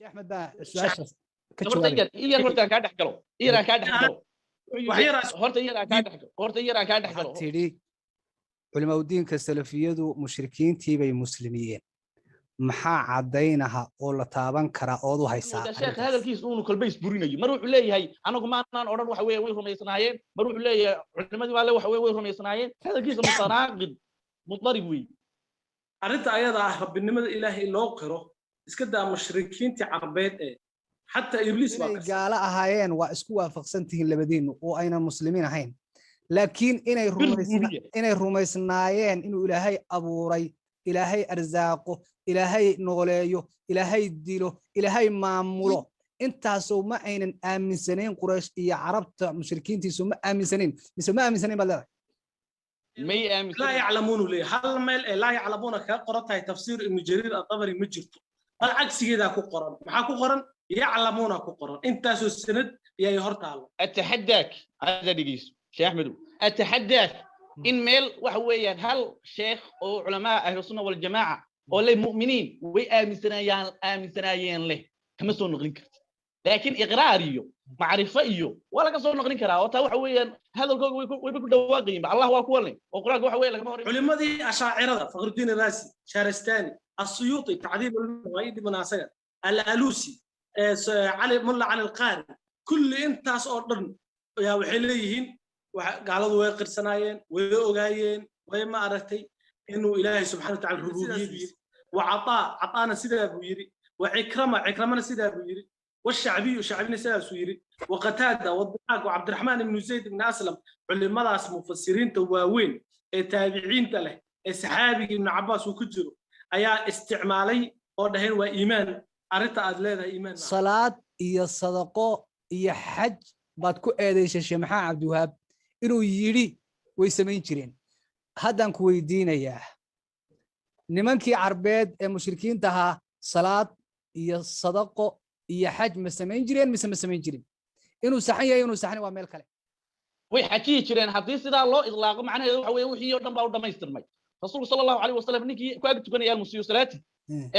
Axmed baa su-aashaas ka Horta jawaabay. Iyar horta aan kaa dhex galo, iyar aan kaa dhex galo. Wax yar Horta iyar aan kaa dhex galo, horta iyar aan kaa dhex galo. Waxaad tidhi culimaudiinka salafiyadu mushrikiintii bay muslimiyeen, maxaa caddaynaha oo la taaban karaa ood u haysaa Sheekh arrintaas? Hadalkiisa uunu kolba isburinayo. Mar wuxuu leeyahay anagu maanaan odhan waxa weeye way rumaysnaayeen, mar wuxuu leeyahay culimadii baa le waxa weye way rumaysnaayeen. Hadalkiisa mutanaaqid mudarib wey. Arrinta ayada ah, rabbinimada Ilaahay loo qiro iska daa mushrikiintii Carbeed ee xataa Ibliis baa Inay qirsan. gaalo ahaayeen waa isku waafaqsan tihiin labadiinu oo aynan muslimiin ahayn, laakiin inay bir rumaysna rububiya inay rumaysnaayeen inuu Ilaahay abuuray, Ilaahay arsaaqo, Ilaahay nooleeyo, Ilaahay dilo, Ilaahay maamulo, intaasoo ma aynan aaminsanayn Quraysh iyo Carabta mushrikiintiisu? Ma aaminsanayn mise ma aaminsanayn baad leedahay? May laa aaminsanayn. Yaclamuunu leeyahay. Hal meel ee laa yaclamuuna kaga qoran tahay tafsiir Ibnu Jariir Atabari ma jirto, bal cagsigeedaa ku qoran. Maxaa ku qoran? Yaclamuuna ku qoran. Intaasoo sanad ayay hor taalo. Ataxadaak hada dhegeyso, Sheekh Axmedow, ataxadaak in meel waxa weeyaan hal sheekh oo culamaa ahlu sunna waljamaaca oo leh mu'miniin way aaminsanayaan aaminsanaayeen leh kama soo noqlin karti, laakiin iqraar iyo macrifo iyo waa laga soo noqlin karaa oo taa waxa weeyaan hadalkooga wayba ku dhawaaqayiin Allah waa kuwa leh oo Qur-aanka waxa weeye lagama hor. Culimadii Ashaacirada, Fakhrudiin Raasi, Shahrastani, Asuyuuti, Tacdiib Alwaid ibn asaga, Alalusi, Cali Mulla Cali Alqaari, kulli intaas oo dhan ayaa waxay leeyihiin gaaladu way qirsanaayeen, way ogaayeen, way ma aragtay inuu Ilaahay subxana watacala rububiyadiisa wa Cataa, Cataana sidaa buu yidhi, wa Cikrama, Cikramana sidaa buu yidhi, والشعبي شعبنا sidaasuu yidhi, وقتادة والضحاك وعبد الرحمن بن زيد بن أسلم. Culimadaas mufasiriinta waaweyn ee taabiciinta leh ee saxaabiga Ibnu Cabaas uu ku jiro ayaa isticmaalay oo dhaheen waa iimaan. Arrinta aad leedahay iimaan maaha. Salaad iyo sadaqo iyo xaj baad ku eedaysay Sheekh Maxamed Cabdiwahaab inuu yidhi way samayn jireen. Haddaan ku weydiinayaa, nimankii Carbeed ee mushrikiinta ahaa salaad iyo sadaqo iyo xaj ma samayn jireen mise ma samayn jirin? Inuu saxan yahay, inuu saxan waa meel kale. Way xajiyi jireen. Haddii sidaa loo idlaaqo, macnaheedu waxa weeye wixii oo dhan baa u dhammaystirmay. Rasuulku sala Allahu alayhi wasalam ninkii ku ag tukanaya almusiiyu salaati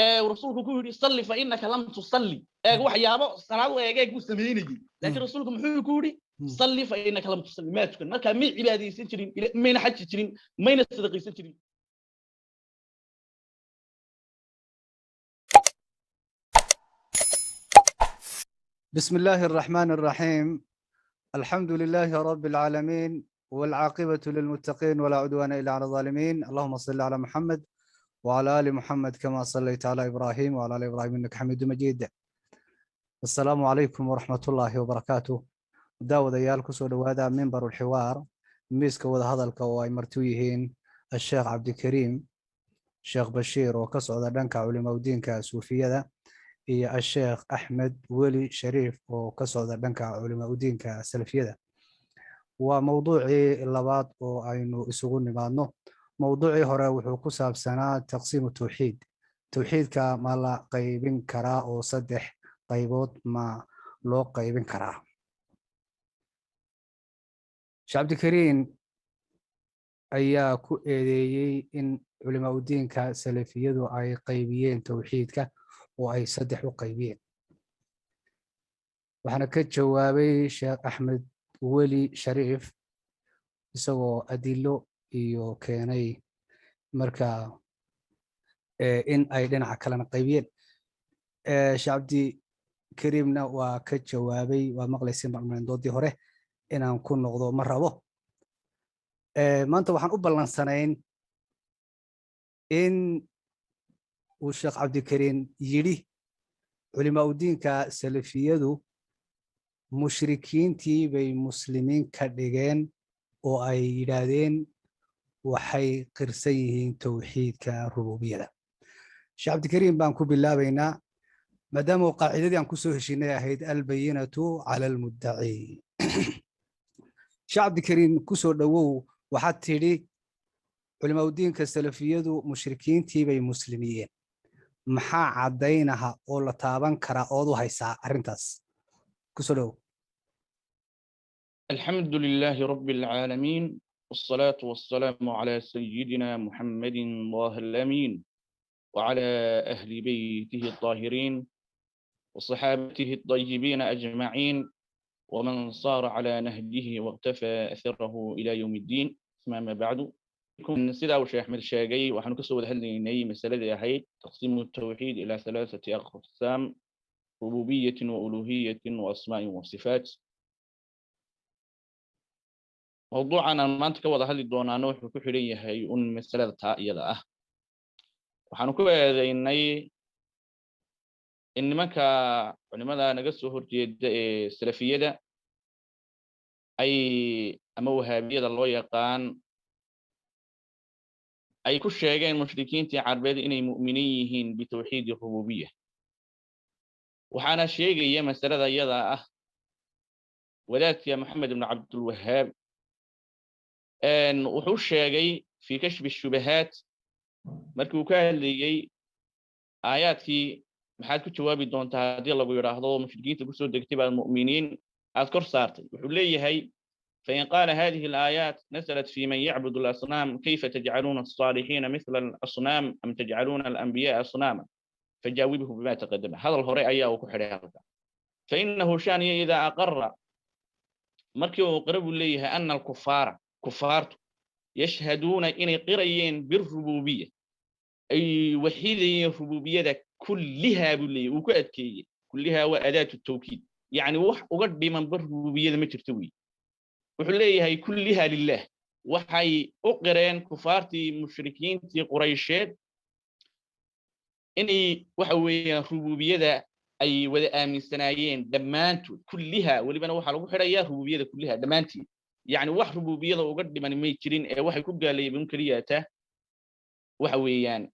ee rasuulku ku yidhi salli fa innaka lam tusalli, eeg waxyaabo salaad u eeg eeg buu samaynayey, laakiin rasuulku muxuu ku yidhi? Salli fa innaka lam tusalli, maa tukan. Marka may cibaadaysan jirin, mayna xaji jirin, mayna sadaqaysan jirin. بسم الله الرحمن الرحيم، الحمد لله رب العالمين، والعاقبة للمتقين، ولا عدوان إلا على الظالمين. اللهم صل على محمد وعلى آل محمد كما صليت على إبراهيم وعلى آل إبراهيم إنك حميد مجيد. السلام عليكم ورحمة الله وبركاته. Daawadayaal, kusoo dhowaada mimbar ulxiwaar, miiska wada hadalka, oo ay marti u yihiin Asheekh Cabdikariim Sheekh Bashiir oo ka socda dhanka culimaudiinka suufiyada iyo Asheekh Axmed Weli Shariif oo ka socda dhanka culimaudiinka salafiyada. Waa mowduucii labaad oo aynu isugu nimaadno. Mowduucii hore wuxuu ku saabsanaa taqsiimu tawxiid, tawxiidka ma la qaybin karaa oo saddex qaybood ma loo qaybin karaa? Sheekh Cabdikariin ayaa ku eedeeyey in culimaudiinka salafiyadu ay qaybiyeen tawxiidka oo ay saddex u qaybiyeen, waxaana ka jawaabay Sheekh Axmed Weli Shariif isagoo adilo iyo keenay marka in ay dhinaca kalena qaybiyeen. Sheekh Cabdikariimna waa ka jawaabay, waa maqlaysay maqmeen doodii hore, inaan ku noqdo ma rabo. Maanta waxaan u ballansanayn in uu Sheekh Cabdikariim yidhi culimaudiinka salafiyadu mushrikiintii bay muslimiin ka dhigeen oo ay yidhaahdeen waxay qirsan yihiin tawxiidka rububiyada. Sheekh Cabdikariim baan ku bilaabaynaa, maadaama uu qaacidadii aan kusoo heshinay ahayd albayinatu cala almuddaci. Sheekh Cabdikariim, kusoo dhowow. Waxaad tidhi culimaudiinka salafiyadu mushrikiintii bay muslimiyeen, maxaa caddaynaha oo la taaban karaa ood u haysaa arrintaas? Kusoo dhowow. الحمد لله رب العالمين، والصلاة والسلام على سيدنا محمد الله الأمين وعلى أهل بيته الطاهرين. وصحابته الطيبين أجمعين ومن صار على نهجه واقتفى أثره إلى يوم الدين، ثم ما بعد. Sidaa uu Sheekh Axmed sheegay, waxaanu kasoo wada hadlaynay masaladii ahayd taqsiimu tawxiid ilaa halaathati aqsaam: rububiyatin wa uluhiyatin wa asmaa'in wa sifaat. Mawduucan aan maanta ka wada hadli doonaana wuxuu ku xidhan yahay un masalada taa iyada ah. Waxaanu ku eedeynay in nimanka culimada naga soo horjeeda ee salafiyada ay ama wahaabiyada loo yaqaan ay ku sheegeen mushrikiintii Carbeed inay mu'miniin yihiin bitawxiidi rububiya. Waxaana sheegaya masalada iyada ah wadaadka Maxamed ibn Cabdulwahaab. Wuxuu sheegay fi kashfi shubahaat, markii uu ka hadlayey aayaadkii "Maxaad ku jawaabi doontaa haddii lagu yidhaahdo mushrikiinta kusoo degtay baad mu'miniin aad kor saartay?" Wuxuu leeyahay: "فإن قال هذه الآيات نزلت في من يعبد الأصنام، كيف تجعلون الصالحين مثل الأصنام أم تجعلون الأنبياء أصناما؟ فجاوبه بما تقدم." هذا الهري أياه كحري هذا. فإنه شان إذا أقر، markii uu qira buu leeyahay، أن الكفار، kufaartu، يشهدون inay qirayeen بالربوبية، ay waxidayeen rububiyada، كلها buu leeyahay. Uu ku adkeeyey كلها waa أداة التوكيد، yacni wax uga dhimanba rububiyada ma jirto wey. Wuxuu leeyahay كلها لله. Waxay u qireen kufaartii mushrikiintii Quraysheed inay waxa weeyaan rububiyada ay wada aaminsanaayeen dhammaantood. كلها welibana waxaa lagu xidhayaa rububiyada كلها dhammaanteed, yacni wax rububiyada uga dhiman may jirin ee waxay ku gaaleeyeen keliyaata waxa weeyaan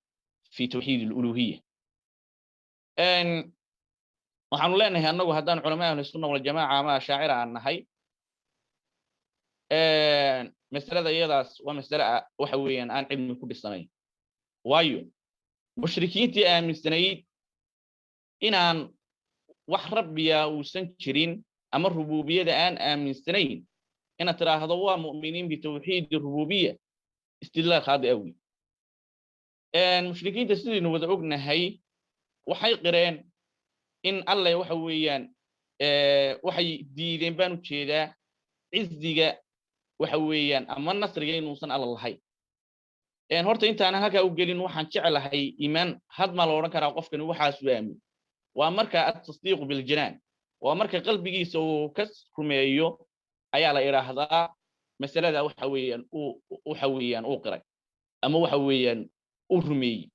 في توحيد الألوهية. Waxaanu leenahay annagu haddaan culamaa Ahlusunna Waljamaaca ama Ashaacira aan nahay, masalada iyadaas waa masale waxa weeyaan aan cilmi ku dhisanayn, waayo mushrikiintii aaminsanayd inaan wax rabbiya uusan jirin ama rububiyada aan aaminsanayn, inaad tidhaahdo waa mu'miniin bitawxiidi rububiya istidlaal khaadi awi. Mushrikiinta sidaynu wada ognahay waxay qireen in Alle waxa weeyaan, waxay diideen baan u jeedaa, ciziga waxa weeyaan ama nasriga inuusan Alla lahayn. Horta intaanan halkaa u gelin, waxaan jeclahay iimaan had maa la odhan karaa qofkani waxaasu aamin? Waa marka التصديق بالجنان, waa marka qalbigiisa uu ka rumeeyo ayaa la idhaahdaa masalada waxa weeyaan uu waxa weeyaan uu qiray ama waxa weeyaan uu rumeeyey.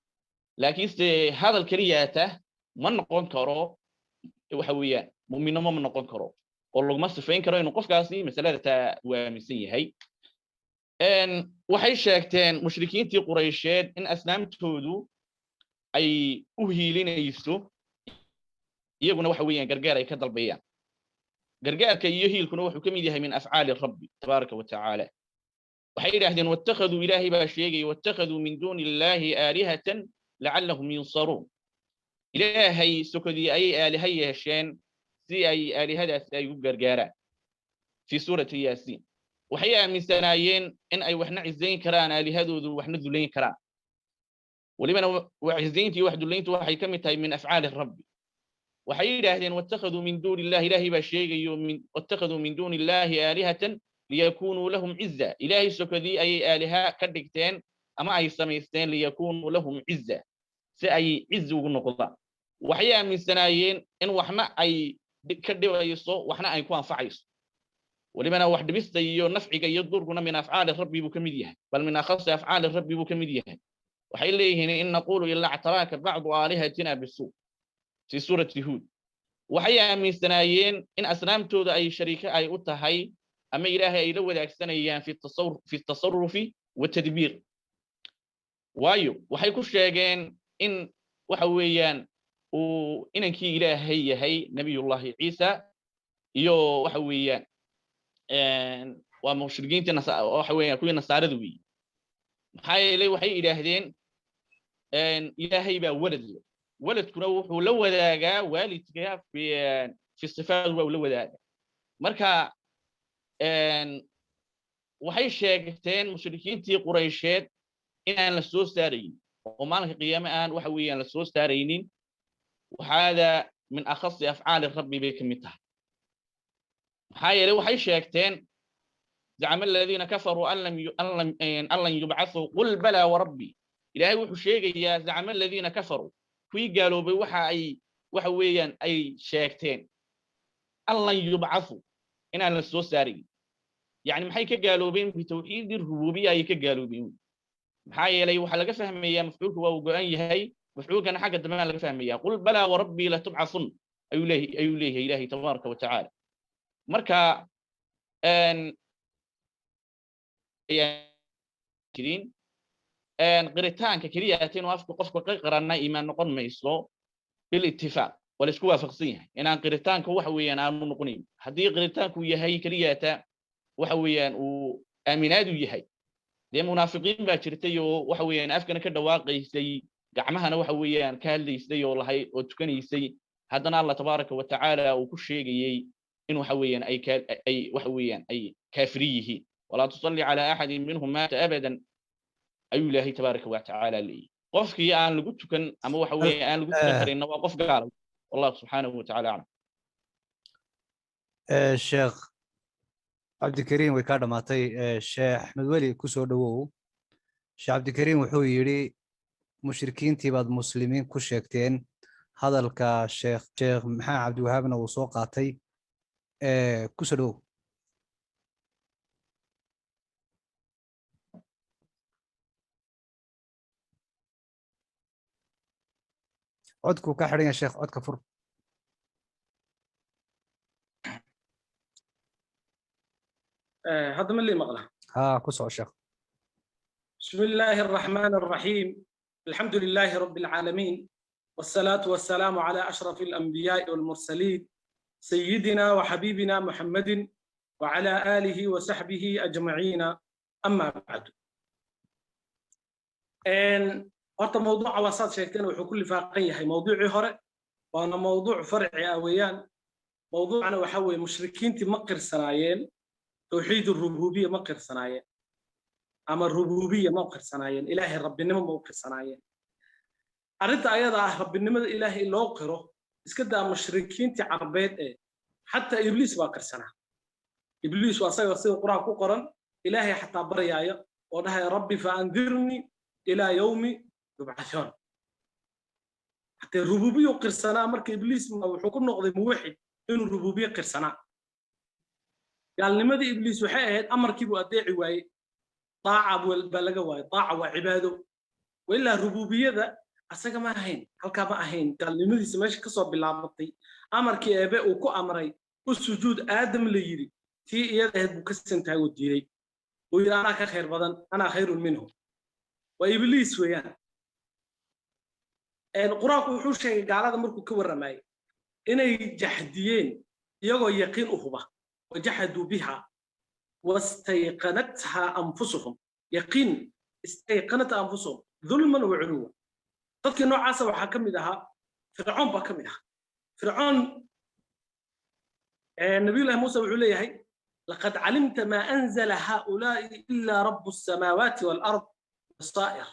Laakiinse hadal keliyaata ma noqon karo, waxa weeyaan mu'minnimo ma noqon karo oo laguma sifayn karo inuu qofkaasi masalada taa uu aaminsan yahay. Waxay sheegteen mushrikiintii Quraysheed in asnaamtoodu ay u hiilinayso, iyaguna waxa weeyaan gargaar ay ka dalbayaan. Gargaarka iyo hiilkuna wuxuu ka mid yahay من أفعال الرب تبارك وتعالى. Waxay yidhaahdeen واتخذوا, Ilaahay baa sheegaya, واتخذوا من دون الله آلهة لعلهم ينصرون. Ilaahay sokodii ayay aaliha yeesheen si ay aalihadaasi ay ugu gargaaraan, في سورة يس. Waxay aaminsanaayeen in ay waxna cizayn karaan aalihadoodu, waxna dulayn karaan. Welibana cizayntii wax dulayntu waxay ka mid tahay من أفعال الرب. Waxay yidhaahdeen واتخذوا من دون الله, Ilaahay baa sheegayo, min واتخذوا من دون الله آلهة ليكونوا لهم عزا. Ilaahay sokodii ayay aaliha ka dhigteen ama ay samaysteen ليكونوا لهم عزا, si ay cizi ugu noqdaan. Waxay aaminsanaayeen in waxna ay ka dhibayso, waxna ay ku anfacayso. Welibana wax dhibista iyo nafciga iyo durkuna من أفعال الرب buu ka mid yahay, bal من أخص أفعال الرب buu ka mid yahay. Waxay leeyihiin إن نقول إلا اعتراك بعض آلهتنا بسوء, في سورة هود. Waxay aaminsanaayeen in asnaamtooda ay shariike ay u tahay ama Ilaahay ay la wadaagsanayaan في التصرف والتدبير, waayo waxay ku sheegeen in waxa weeyaan uu inankii Ilaahay yahay Nabiyullahi Ciisa. Iyo waxa weeyaan waa mushrikiintii waxa weeyaan kuwii Nasaarada weeye. Maxaa yeelay waxay idhaahdeen Ilaahay baa walad leh, waladkuna wuxuu la wadaagaa waalidka في صفات, waa uu la wadaagaa. Marka waxay sheegteen mushrikiintii Quraysheed inaan la soo saaraynin oo maalinka qiyaame aan waxa weeyaan la soo saaraynin. Waxaada Min akhasi afcaali rabbi bay ka mid tahay. Maxaa yeelay waxay sheegteen zacama aladiina kafaruu an lan yubcathuu qul balaa warabbi. Ilaahay wuxuu sheegayaa zacama aladiina kafaruu, kuwii gaaloobay waxa ay waxa weeyaan ay sheegteen an lan yubcathuu, inaan la soo saarayn. Yani maxay ka gaaloobeen? Bitawxiidi rububiya ayay ka gaaloobeen. Maxaa yeelay waxaa laga fahmayaa mafcuulku waa uu go-an yahay, mafcuulkana xagga dambe laga fahmayaa. Qul balaa warabbii latubcathun ayuu leeyahay Ilaahay tabaaraka wa tacaala. Marka jirin qiritaanka keliya inuu afku qofka ka qiranna iimaan noqon mayso. Bilitifaaq waa la isku waafaqsan yahay inaan qiritaanka waxa weeyaan aanu noqonayn. Haddii qiritaanku yahay keliyata waxa weeyaan uu aaminaadu yahay, dee munaafiqiin baa jirtay oo waxa weeyaan afkana ka dhawaaqaysay, gacmahana waxa weeyaan ka hadlaysay oo lahay oo tukanaysay, haddana Allah tabaaraka wa tacaala uu ku sheegayey in waxa weeyaan ay waxa weeyaan ay kaafiri yihiin. Walaa tusalli calaa axadin minhum maata abadan ayuu Ilaahay tabaaraka wa tacaala leeyahy. Qofkii aan lagu tukan ama waxa weeye aan lagu tukan karinna waa qof gaala. Wallahu subxaanahu wa tacaala aclam. Sheekh Cabdikariim, way kaa dhammaatay. Sheekh Axmed Weli, ku soo dhowow. Sheekh Cabdikariim wuxuu yidhi mushrikiintii baad muslimiin ku sheegteen. Hadalka Sheekh Maxamed Cabdiwahaabna uu soo qaatay. Ku soo dhowow. Codkuu ka xidhan yahay sheekh, codka fur. Hadda ma lii maqla? Haa, ku soco sheekh. بسم الله الرحمن الرحيم، الحمد لله رب العالمين، والصلاة والسلام على أشرف الأنبياء والمرسلين، سيدنا وحبيبنا محمد وعلى آله وصحبه أجمعين، أما بعد. إن horta mawduuca waa saad sheegteen, wuxuu ku lifaaqan yahay mawduucii hore, waana mawduuc farci ah weeyaan. Mawduucana waxa weeye mushrikiintii ma qirsanaayeen tawxiid rububiya? Ma qirsanaayeen ama rububiya ma qirsanaayeen? Ilaahay rabbinimo ma u qirsanaayeen? Arrinta ayada ah, rabbinimada Ilaahay loo qiro, iska daa mushrikiintii Carbeed ee xataa Ibliis baa qirsanaa. Ibliis waa asaga sida Qur-aan ku qoran Ilaahay xataa baryaaya oo dhahaya rabbi fa andirnii ilaa yawmi yubcathuun. Hatee rububiyu qirsanaa. Marka Ibliis wuxuu ku noqday muwaxid inuu rububiye qirsanaa. Gaalnimadii Ibliis waxay ahayd amarkii buu adeeci waayey, daaca baa laga waayey. Daaca waa cibaado, wailaa rububiyada asaga ma ahayn, halkaa ma ahayn. Gaalnimadiisa meesha kasoo bilaabatay amarkii Eebe uu ku amray u sujuud Aadam la yidhi, tii iyada ahayd buu ka santahay oo diiday. Uu yidhi anaa ka khayr badan, anaa khayrun minhu. Waa Ibliis weeyaan. Qur-aanku wuxuu sheegay gaalada markuu ka warramayay inay jaxdiyeen iyagoo yaqiin u huba, wajaxaduu biha wastayqanatha anfusuhum, yaqiin, istayqanatha anfusuhum dhulman wa culuwa. Dadkii noocaasa waxaa ka mid ahaa Fircoon baa ka mid ahaa. Fircoon Nabiyullahi Muuse wuxuu leeyahay laqad calimta maa anzala haa'ulaa'i ilaa rabu الsamaawaati waalard basaa'ir.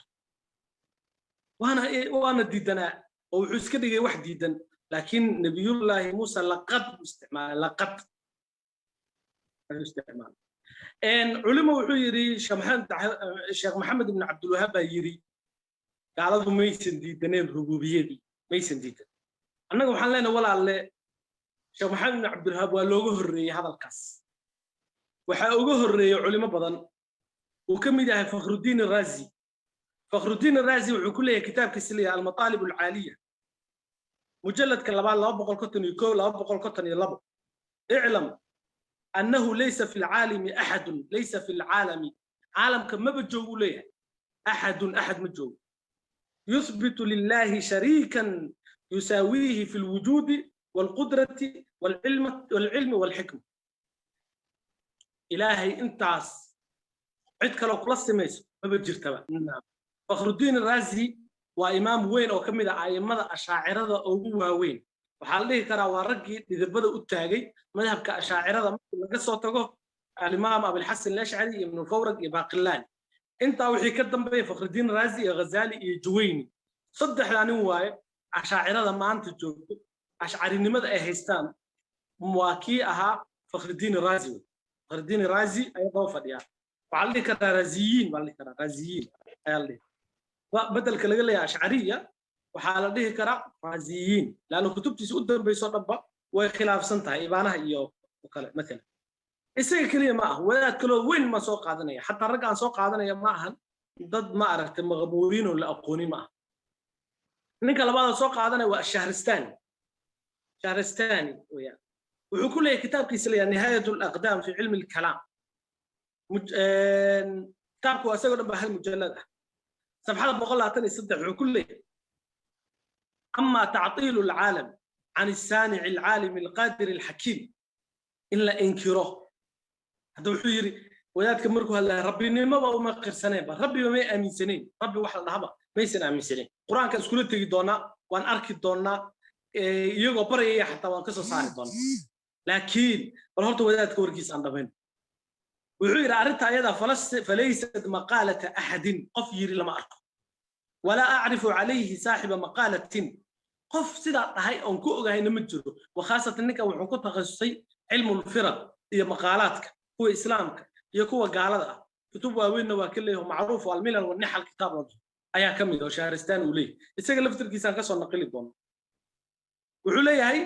Waana diidanaa oo wuxuu iska dhigay wax diidan, laakiin Nabiyullaahi Muuse laqad buu isticmaalay, laqad ayuu isticmaalay. Culimo wuxuu yidhi Sheekh Maxamed ibn Cabdulwahaab baa yidhi gaaladu maysan diidaneen rububiyadii, maysan diidan. Annaga waxaan leenahay walaalle, Sheekh Maxamed ibn Cabdulwahaab waa looga horreeyey hadalkaas. Waxaa uga horreeyey culimo badan uu ka mid yahay Fakhrudiin Araazi. Fakhrudiin Araazi wuxuu ku leeyahay kitaabkiisa leeyahay Almataalib Alcaaliya, mujalladka labaad, 251, 252: iclam annahu laysa fi lcaalami axadun, laysa fi lcaalami, caalamka maba joogu leeyahay, axadun, axad ma joogo, yuthbitu lillahi shariikan yusaawiihi fi lwujuudi waalqudrati waalcilmi waalxikma. Ilaahay intaas cid kaloo kula simayso maba jirtaba. Fakhrudiin Araazi waa imaam weyn oo ka mid ah a'immada Ashaacirada ugu waaweyn. Waxaa la dhihi karaa waa raggii dhidibada u taagay madhabka Ashaacirada markii laga soo tago Alimaam Abilxasan Alashcari iyo Ibnu Fawrag iyo Baaqilaani. Intaa wixii ka dambeeya Fakhrudiin Raazi iyo Ghazali iyo Juwayni, saddexdaa nin waaye Ashaacirada maanta joogto. Ashcarinimada ay haystaan waa kii ahaa Fakhrudiin Raazi. Fakhrudiin Raazi ayaa daba fadhiyaa. Waxaa la dhihi karaa Raaziyiin baa la dhihi karaa, Raaziyiin ayaa la dhihi. Bedelka laga leeyahay Ashcariya waxaa la dhihi karaa Raaziyiin, laanna kutubtiisa u dambayso dhanba way khilaafsan tahay Ibaanaha iyo kale. Matalan, isaga keliya ma ah, wadaad kaloo weyn ma soo qaadanaya. Xataa ragga aan soo qaadanaya ma ahan dad, ma aragtay, maqmuuriin oo la aqoonin ma aha. Ninka labaad soo qaadanaya waa Shahristani. Shahristani weeyaan. Wuxuu ku leeyahay kitaabkiisa la Nihaayat Alaqdaam fi Cilmi Alkalaam. Kitaabku waa isagoo dhan ba hal mujallad ah. Safxada 123 wuxuu ku leeyahay: "Ama tactiilu alcaalam can الsaanici alcaalimi alqaadir alxakiim", in la inkiro. Hadda wuxuu yidhi wadaadka markuu hadlaya, rabbinimoba uma qirsaneenba, rabbiba may aaminsaneyn, rabbi wax la dhahaba maysan aaminsaneyn. Qur-aanka iskula tegi doonaa, waan arki doonaa, iyagoo baryaya xataa waan kasoo saari doonaa. Laakiin bal horta wadaadka warkiisa aan dhamayn. Wuxuu yidhi: "Arrinta ayadaa falaysat maqaalata axadin", qof yiri lama arko. "Walaa acrifu calayhi saaxiba maqaalatin", qof sidaa dhahay oon ku ogahayna ma jiro. Wakhaasatan ninkan wuxuu ku takhasusay cilmu lfiraq iyo maqaalaadka, kuwa Islaamka iyo kuwa gaalada ah. Kutub waaweynna waa ka leeyahay, macruuf, Almilal Wanixal kitaab la ayaa ka mid oo Shahristaan uu leeyahay. Isaga laftirkiisaan kasoo naqili doono. Wuxuu leeyahay: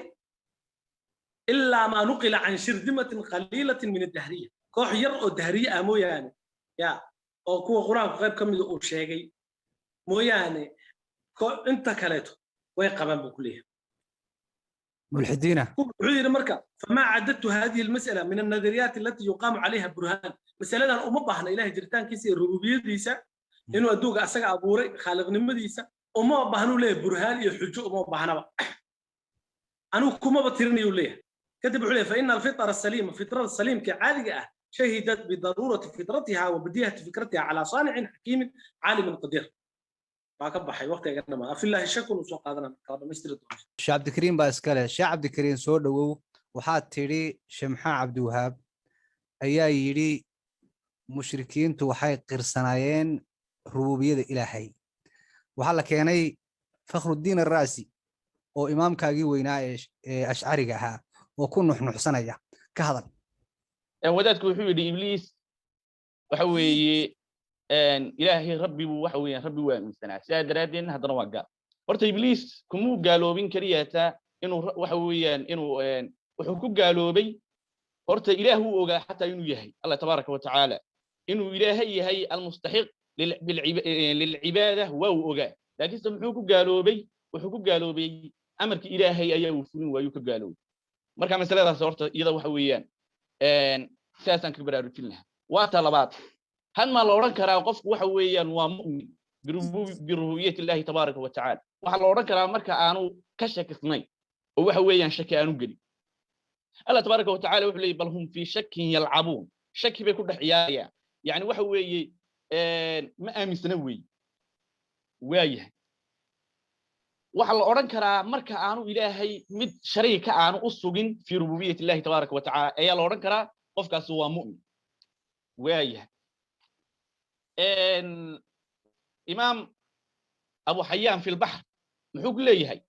"Ilaa maa nuqila can shirdimatin qaliilatin min adahriya", koox yar oo dahriye ah mooyaane, ya oo kuwa Qur-aanku qayb ka mida uu sheegay mooyaane, inta kaleeto way qabaan, buu ku leeyahay. Mulxidiina. Wuxuu yidhi marka: "Famaa cadadtu hadihi almas'ala min alnadariyaat alati yuqaamu calayha burhaan". Masaladan uma baahna Ilahay jiritaankiisa iyo rububiyadiisa, inuu adduunka asaga abuuray, khaaliqnimadiisa uma baahnuu leeyahay. Burhaan iyo xujo uma baahnaba, anigu kumaba tirinayuu leeyahay. Kadib wuxuu leeyahay: "Faina alfitra asaliima", fitrada saliimka caadiga ah, "shahidat bidaruurati fitratiha wa badihati fikratiha calaa saanicin xakiimin caalimin qadiir". Baa ka baxay waqtiga dhamaa. Afillaahi shakun uu soo qaadana kala dhamaystiri doona. Sheekh Cabdikariim baa iskale. Sheekh Cabdikariim, soo dhowow. Waxaad tidhi Shemxa Cabdiwahaab ayaa yidhi mushrikiintu waxay qirsanaayeen rububiyada Ilaahay. Waxaa la keenay Fakhrudiin Arraasi oo imaamkaagii weynaa ee Ashcariga ahaa oo ku nuxnuxsanaya. Ka hadal. Wadaadku wuxuu yidhi Ibliis waxa weeye Ilaahay rabbi buu, waxa weeyaan, rabbi waa aaminsanaa, sidaa daraaddeedna haddana waa gaal. Horta Ibliis kumuu gaaloobin keliyaata inuu waxa weeyaan inuu wuxuu ku gaaloobay. Horta Ilaah wuu ogaa xataa inuu yahay Allah tabaaraka wa tacaala, inuu Ilaahay yahay almustaxiq lilcibaada waa uu ogaa. Laakiinse muxuu ku gaaloobay? Wuxuu ku gaaloobay amarkii Ilaahay ayaa uu fulin waayuu ka gaaloobay. Marka masaladaas horta iyada waxa weeyaan sidaasaan ka baraarujin lahaa. Waa ta labaad: had maa la odhan karaa qofku waxa weeyaan waa mu'min birububiyati Illahi tabaaraka wa tacaala? Waxaa la odhan karaa marka aanu ka shakisnayn oo waxa weeyaan shaki aanu gelin. Allah tabaaraka wa tacala wuxuu leeyahy: "Bal hum fii shakin yalcabuun". Shaki bay ku dhex ciyaarayaan, yacni waxa weeye ma aaminsana weeye. Waayahay, waxaa la odhan karaa marka aanu Ilaahay mid shariika aanu u sugin fii rububiyati Illahi tabaaraka wa tacaala ayaa la odhan karaa qofkaasi waa mu'min. Waayahay, Imaam Abu Xayaan fi Lbaxr muxuu ku leeyahay?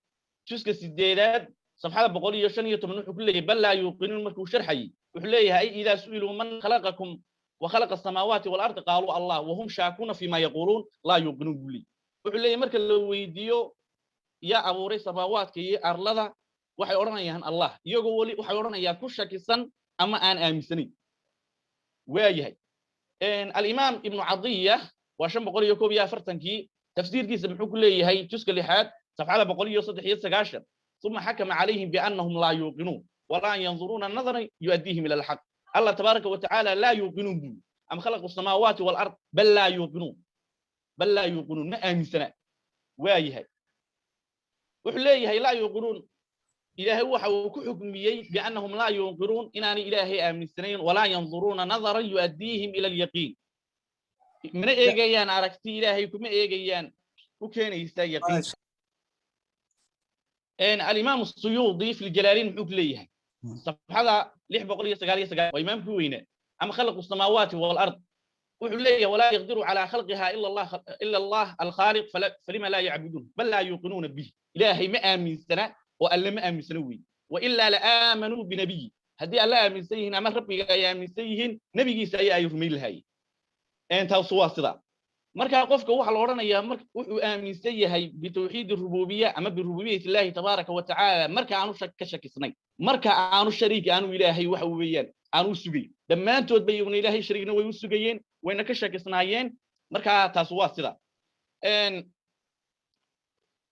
Juska 8aad, safxada 115, wuxuu ku leeyahay: "Bal laa yuuqinuun". Markuu sharxayey wuxuu leeyahay: "Ay idaa su'iluu man khalaqakum wa khalaqa asamaawaati waalardi qaaluu Allah wahum shaakuuna fima yaquuluun laa yuuqinuun", buu leeyahy. Wuxuu leeyahay marka la weydiiyo yaa abuuray samaawaadka iyo arlada, waxay odhanayaan Allah, iyagoo weli waxay odhanayaan ku shakisan ama aan aaminsanayn. Waayahay, Alimaam Ibnu Cadiya waa 541-kii tafsiirkiisa muxuu ku leeyahay? Juska 6aad, safxada 193: "Uma xakama calayhim biannahum laa yuuqinuun walaa yanduruuna nadaran yu'addiihim ila alxaq". Allah tabaaraka wa tacaala laa yuuqinuun buu am khalaqu samaawaati walard, bal laa yuuqinuun, bal laa yuuqinuun, ma aaminsana. Waayahay, wuxuu leeyahay laa yuuqinuun. Ilaahay waxa uu ku xukmiyey biannahum laa yuuqinuun, inaanay Ilaahay aaminsanayn. Walaa yanduruuna nadaran yu'addiihim ila alyaqiin, mana eegayaan aragti Ilaahay kuma eegayaan u keenaysa yaqiin. Alimaam Suyuudi fi Ljalaaliin muxuu ku leeyahay? Safxada 699, waa imaamkii weynaa. Am khalaqu samaawaati walard, wuxuu leeyahay: "Walaa yaqdiru calaa khalqiha ila Allah, ila Allah alkhaaliq, falima laa yacbuduun? Bal laa yuuqinuuna bih". Ilaahay ma aaminsana. Oo Alle ma aaminsana weeye. Wailaa la aamanuu binabiyi, haddii Alle aaminsan yihiin ama Rabbiga ay aaminsan yihiin, nebigiisa ayaa ay rumayn lahaayeen. Taasu waa sidaa. Marka qofka waxaa la odhanayaa mar wuxuu aaminsan yahay bitawxiid rububiya ama birububiyati Illahi tabaaraka wa tacaala marka aanu ka shakisnayn, marka aanu shariik aanu Ilaahay waxa weeyaan aanu sugayn. Dhammaantood ba iyaguna Ilaahay shariigna way u sugayeen, wayna ka shakisnaayeen. Marka taas waa sida.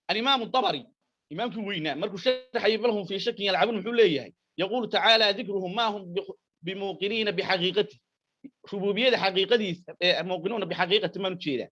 Alimaamu Dabari, imaamkii weynaa, markuu sharxayay "bal hum fii shakin yalcabuun", muxuu leeyahay? Yaquulu tacaala dikruhum ma hum bimuuqiniina bixaqiiqati, rububiyada xaqiiqadiisa, muuqinuuna bixaqiiqati maan ujeedaa,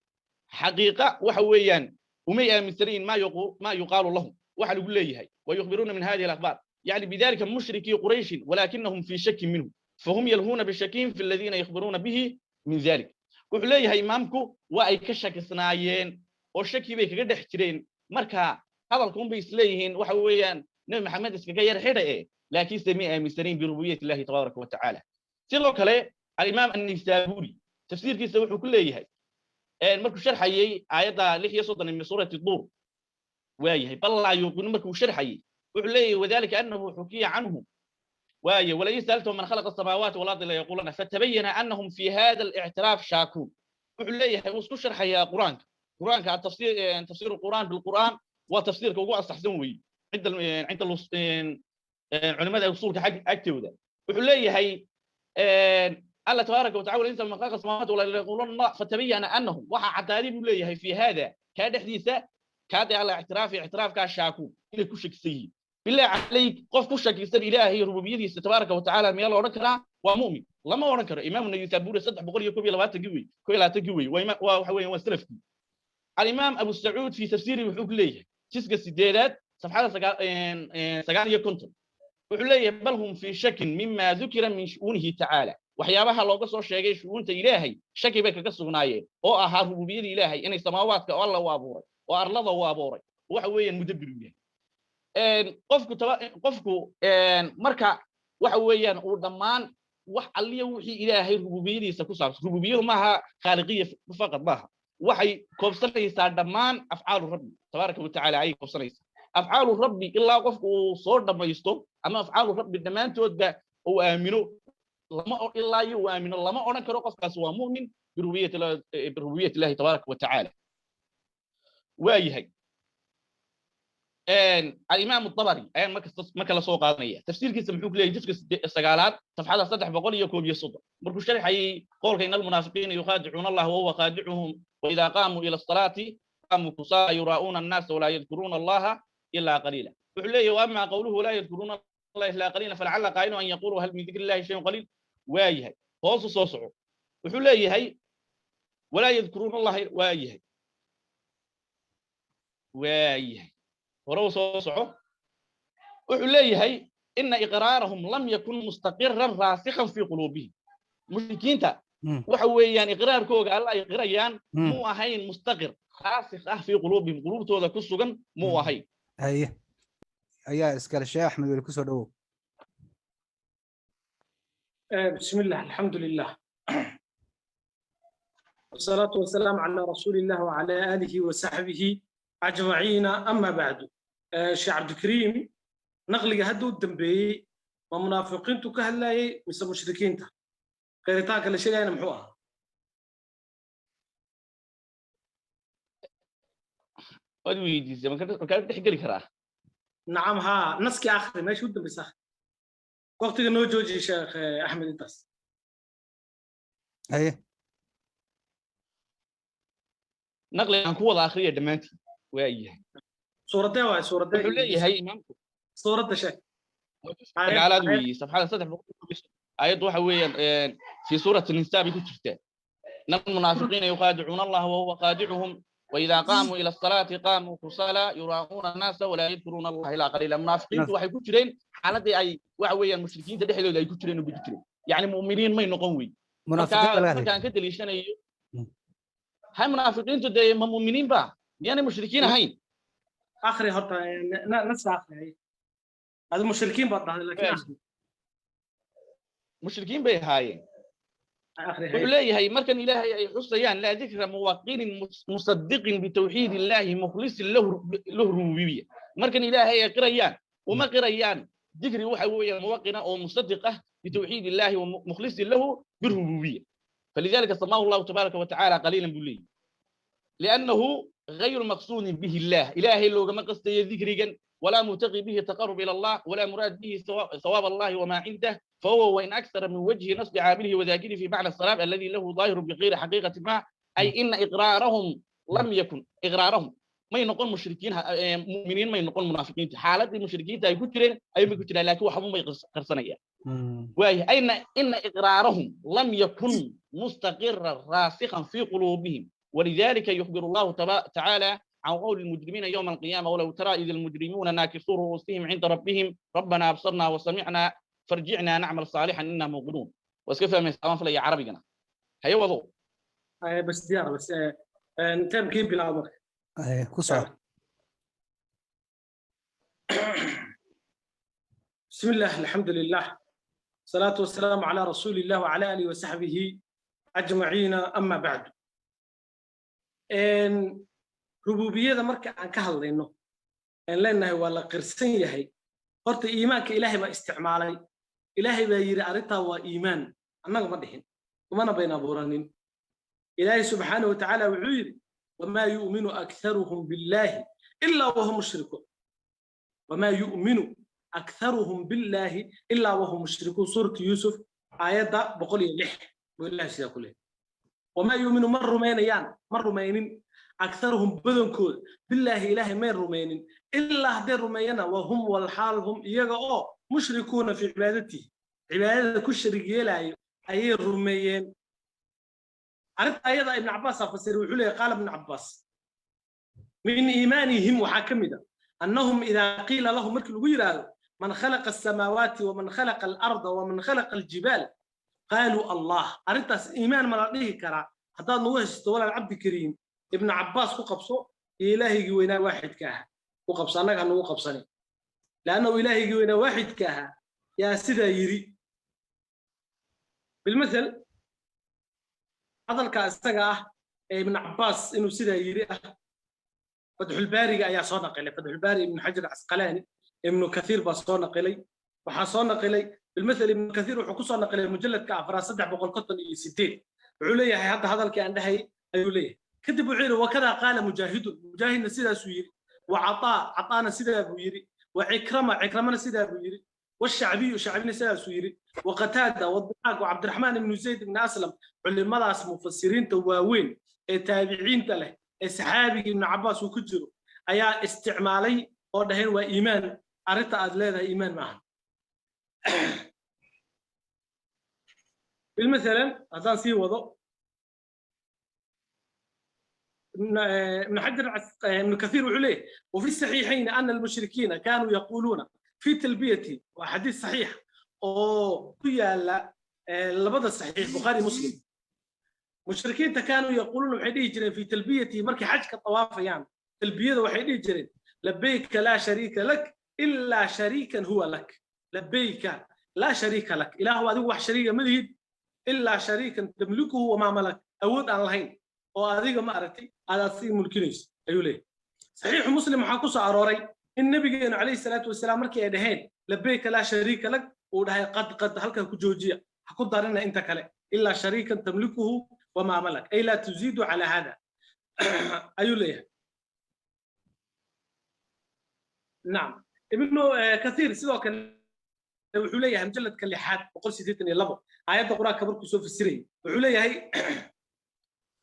xaqiiqa waxa weeyaan umay aaminsanayn maa yuqaalu lahum, waxa lagu leeyahay, wayukhbiruuna min hadihi alakhbaar, yani bidalika mushrikii Qurayshin, walaakinahum fii shakin minhu fahum yalhuuna bishakin fi aladiina yukhbiruuna bihi min dalik. Wuxuu leeyahay imaamku waa ay ka shakisnaayeen oo shaki bay kaga dhex jireen. Marka hadalka unbay isleeyihiin waxa weeyaan Nebi Maxamed iskaga yar xidha e, laakiinse may aaminsanayn birububiyati Illahi tabaaraka wa tacaala. Sidoo kale alimaam Annisaburi tafsiirkiisa wuxuu ku leeyahay markuu sharxayey aayadda 36 min suurati Duur, waayahay, "bal laa yuuqinu", markuu sharxayey wuxuu leeyahay: "Wadalika annahu xukiya canhu", waaye, "walain sa'altahum man khalaqa asamaawaati walardi layaquulana fatabayana annahum fi hada alictiraaf shaakuun." Wuxuu leeyahay wuu isku sharxayaa Qur-aanka. Qur-aanka tafsiir, tafsiir alqur'aan bilqur'aan waa tafsiirka ugu asaxsan weeye cinda culimada usuulka xag agtooda. Wuxuu leeyahay Alla tabaaraka watacala inta man khalaqa samaawaati wala yaquuluna fatabayana annahum, waxa caddaaday buu leeyahay, fi hada, kaa dhexdiisa, kaadee alla ictiraafi, ictiraafkaa, shaakuun, inay ku shakisan yihiin. Billah calayk, qof ku shakisan Ilaahay rububiyadiisa tabaaraka watacaala miyaa la odhan karaa waa mu'min? Lama odhan karo. Imaamu Naysaburi 321-kii wey, 21-kii wey, waa waxa weeyaan waa salafkii. Alimaam Abu Sacuud fi tafsiiri wuxuu ku leeyahay jiska sideedaad safxada 59, wuxuu leeyahay: "Bal hum fii shakin mima dukira min shu'uunihi tacaala." Waxyaabaha looga soo sheegay shu'uunta Ilaahay shaki bay kaga sugnaayeen, oo ahaa rububiyada Ilaahay, inay samaawaadka oo Alla u abuuray oo arlada u abuuray, waxa weeyaan mudabbir u yahay. Qofku qofku marka waxa weeyaan uu dhammaan wax alliya wixii Ilaahay rububiyadiisa ku saabsan, rububiyadu maaha khaaliqiya faqad maaha, waxay koobsanaysaa dhammaan afcaalu Rabbi tabaaraka wa tacaala ayay koobsanaysaa. Afcaalu Rabbi ilaa qofku uu soo dhammaysto ama afcaalu Rabbi dhammaantoodba uu aamino, lama ilaa iyo uu aamino lama odhan karo qofkaas waa mu'min birububiyati Illahi tabaaraka wa tacaala. Waa yahay. Alimaam Dabari ayaan markasta marka la soo qaadanaya. Tafsiirkiisa muxuu ku leeyahay juska sagaalaad safxada 331, markuu sharxayay qowlka "ina almunaafiqiina yukhaadicuuna Allah wahuwa khaadicuhum waidaa qaamuu ila asalaati qaamuu kusaala yuraa'uuna annaasa walaa yadkuruuna Allaha ilaa qaliila? Wuxuu leeyahay: "Wa amaa qowluhu laa yadkuruuna Allah ilaa qaliila, falacalla qaa'ilu an yaqulu hal min dikri Illahi shayun qaliil." Waa yahay, hoosu soo soco. Wuxuu leeyahay "walaa yadkuruuna Allaha". Waa yahay, waa yahay, hore u soo soco. Wuxuu leeyahay: "Ina iqraarahum lam yakun mustaqiran raasikhan fi quluubihim." Mushrikiinta waxa weeyaan iqraarkooga Alla ay qirayaan muu ahayn mustaqir raasikh ah fii quluubihim, quluubtooda ku sugan muu ahayn. Haye, ayaa iskale. Sheekh Axmed Weli, kusoo dhowow. بسم الله، الحمد لله، والصلاة والسلام على رسول الله وعلى آله وصحبه أجمعين، أما بعد. شيخ عبد الكريم، نقلي هدو الدنبي ما منافقين كهلاي مثل مشركين قيرتان كل شيء أنا محوها. Waad weydiisay, makaa dhex geli karaa? نعم، ها نسكي آخر ما شو الدنبي صح وقت نو جوجي. شيخ أحمد انتاس. Haye. Naqli aan ku wada akhriya dhammaantiin. Waa yahay. سورة واي سورة. Wuxuu leeyahay imaamku سورة شيخ. Sagaalaad weeye, safxada 300. Aayaddu waxa weeyaan fi suurati Nisaa bay ku jirtaa: "إن المنافقين يخادعون الله وهو خادعهم وإذا قاموا إلى الصلاة قاموا كسالى يراءون الناس ولا يذكرون الله إلا قليلا." Munaafiqiintu waxay ku jireen xaaladii ay waxa weeyaan mushrikiinta dhexdooda ay ku jireen oo ku jireen, yacni mu'miniin may noqon wey. Munaafiqiinta laga hadlay. Markaan ka daliishanayo hay munaafiqiintu dee ma mu'miniin ba? Miyaanay mushrikiin ahayn? آخري هرتا نفس آخري هذا المشركين بعض لكن آخري. Mushrikiin bay ahaayeen. آخري. Wuxuu leeyahay markan Ilaahay ay xusayaan laa dikra muwaqinin musadiqin bitawxiid Illaahi mukhlisin lahu lahu rububiyya, markan Ilaahay ay qirayaan Uma qirayaan dikri waxa weeyaan muwaqina oo musadiq ah bitawxiid illahi wa mukhlisin lahu birububiyya. فلذلك سماه الله تبارك وتعالى قليلا بولي لأنه غير مقصود به الله، إلهي لو ما قصد ذكريا ولا مبتغي به تقرب إلى الله ولا مراد به ثواب الله وما عنده، فهو وإن أكثر من وجه نصب عامله وذاكره في معنى الصلاة الذي له ظاهر بغير حقيقة ما، أي إن إقرارهم لم يكن إقرارهم ما ينقل مشركين مؤمنين ما ينقل منافقين، حالة المشركين تاي كتيرين أي ما كتيرين لكن وحبهم ما يقرصنيا. وهي إن إقرارهم لم يكن مستقرا راسخا في قلوبهم، ولذلك يخبر الله تعالى عن قول المجرمين يوم القيامة ولو ترى إذ المجرمون ناكسوا رؤوسهم عند ربهم ربنا أبصرنا وسمعنا فرجعنا نعمل صالحا إنا موقنون. واسكفها من سلام فلا يا عربي جنا هيا وضو. بس ديار بس نتم كيف بالعمر. كسر. بسم الله الحمد لله الصلاة والسلام على رسول الله وعلى آله وصحبه أجمعين أما بعد. إن ربوبية marka aan ka hadlayno in leenahay waa la qirsan yahay horta iimaanka Ilaahay baa isticmaalay, Ilaahay baa yiri arrinta waa iimaan, annaga ma dhihin kumana bayna abuuranin. Ilaahay subxaanahu wa ta'aala wuxuu yiri wamaa yu'minu aktharuhum billahi illaa wahum mushrikuun, wamaa yu'minu aktharuhum billahi illaa wahum mushrikuun, suuratu Yuusuf aayadda 106 buu Ilaahay sidaa ku leeyahay. Wamaa yu'minu ma rumaynayaan, ma rumaynin aktharuhum badankooda billahi Ilaahay may rumaynin illaa hadday rumeeyana wahum walxaal hum iyaga oo mushrikuuna fi cibaadatihi, cibaadada ku sharig yeelaayo ayay rumeeyeen. Arrinta ayada Ibn Cabbaas aa fasiray, wuxuu leeyahay qaala Ibn Cabbaas min iimaanihim waxaa ka mid ah annahum idaa qiila lahum markii lagu yidhaahdo man khalaqa asamaawaati waman khalaqa alarda waman khalaqa aljibaal qaaluu Allah. Arrintaas iimaan ma la dhihi karaa? Haddaad nagu heshto walaal Cabdikariim Ibn Cabbaas ku qabso iyo Ilaahigii weynaa waaxidka ahaa ku qabso, annaga ha nagu qabsani, laannahu Ilaahigii weynaa waaxidka ahaa yaa sidaa yiri. Bilmathal hadalka isaga ah ee Ibn Cabbaas inuu sidaa yiri ah Fatxulbaariga ayaa soo naqilay, Fatxulbaari Ibn Xajar Casqalaani, Ibnu Kathiir baa soo naqilay, waxaa soo naqilay bilmathal Ibnu Kathiir wuxuu ku soo naqilay mujalladka afraad 358, wuxuu leeyahay hadda hadalkii aan dhahay ayuu leeyahay. Kadib wuxuu yidhi wakadaa qaala Mujaahidun, Mujaahidna sidaasuu yidhi, wa Cataa, Cataana sidaa buu yidhi, wa Cikrama, Cikramana sidaa buu yidhi, والشعبي شعبنا ساس يري، وقتادة والضحاك وعبد الرحمن بن زيد بن أسلم. علماء مفسرين تواوين تابعين له الصحابي ابن عباس وكجرو أيا استعمالي oo dhaheen waa iimaan, arrinta aad leedahay iimaan maaha. Bilmathalan haddaan sii wado ابن حجر ابن كثير وعليه وفي الصحيحين أن المشركين كانوا يقولون في تلبيته، وحديث صحيح oo ku yaala labada saxiix Bukhari Muslim, mushrikiinta kaanuu yaquuluuna waxay dhihi jireen fi talbiyatihi markay xajka tawaafayaan talbiyada waxay dhihi jireen labayka laa shariika lak ilaa shariikan huwa lak, labayka laa shariika lak, ilaahu adigu wax shariiga ma lihid, ilaa shariikan tamlikuhu wamaa malak, awood aan lahayn oo adiga ma aragtay aad sii mulkinayso ayuu leeyahay. Saxiixu Muslim waxaa ku soo arooray in nabigeenu calayhi salaatu wasalaam markii ay dhaheen labayka laa shariika lak uu dhahay qad qad halkan ku joojiya, ha ku darina inta kale, ilaa shariikan tamlikuhu wamaa malak, ay laa tuziidu calaa hada ayuu leeyahay. Nacam Ibnu Kathiir sidoo kale wuxuu leeyahay mujalladka lixaad 182 aayadda qur-aanka markuu soo fasirayay wuxuu leeyahay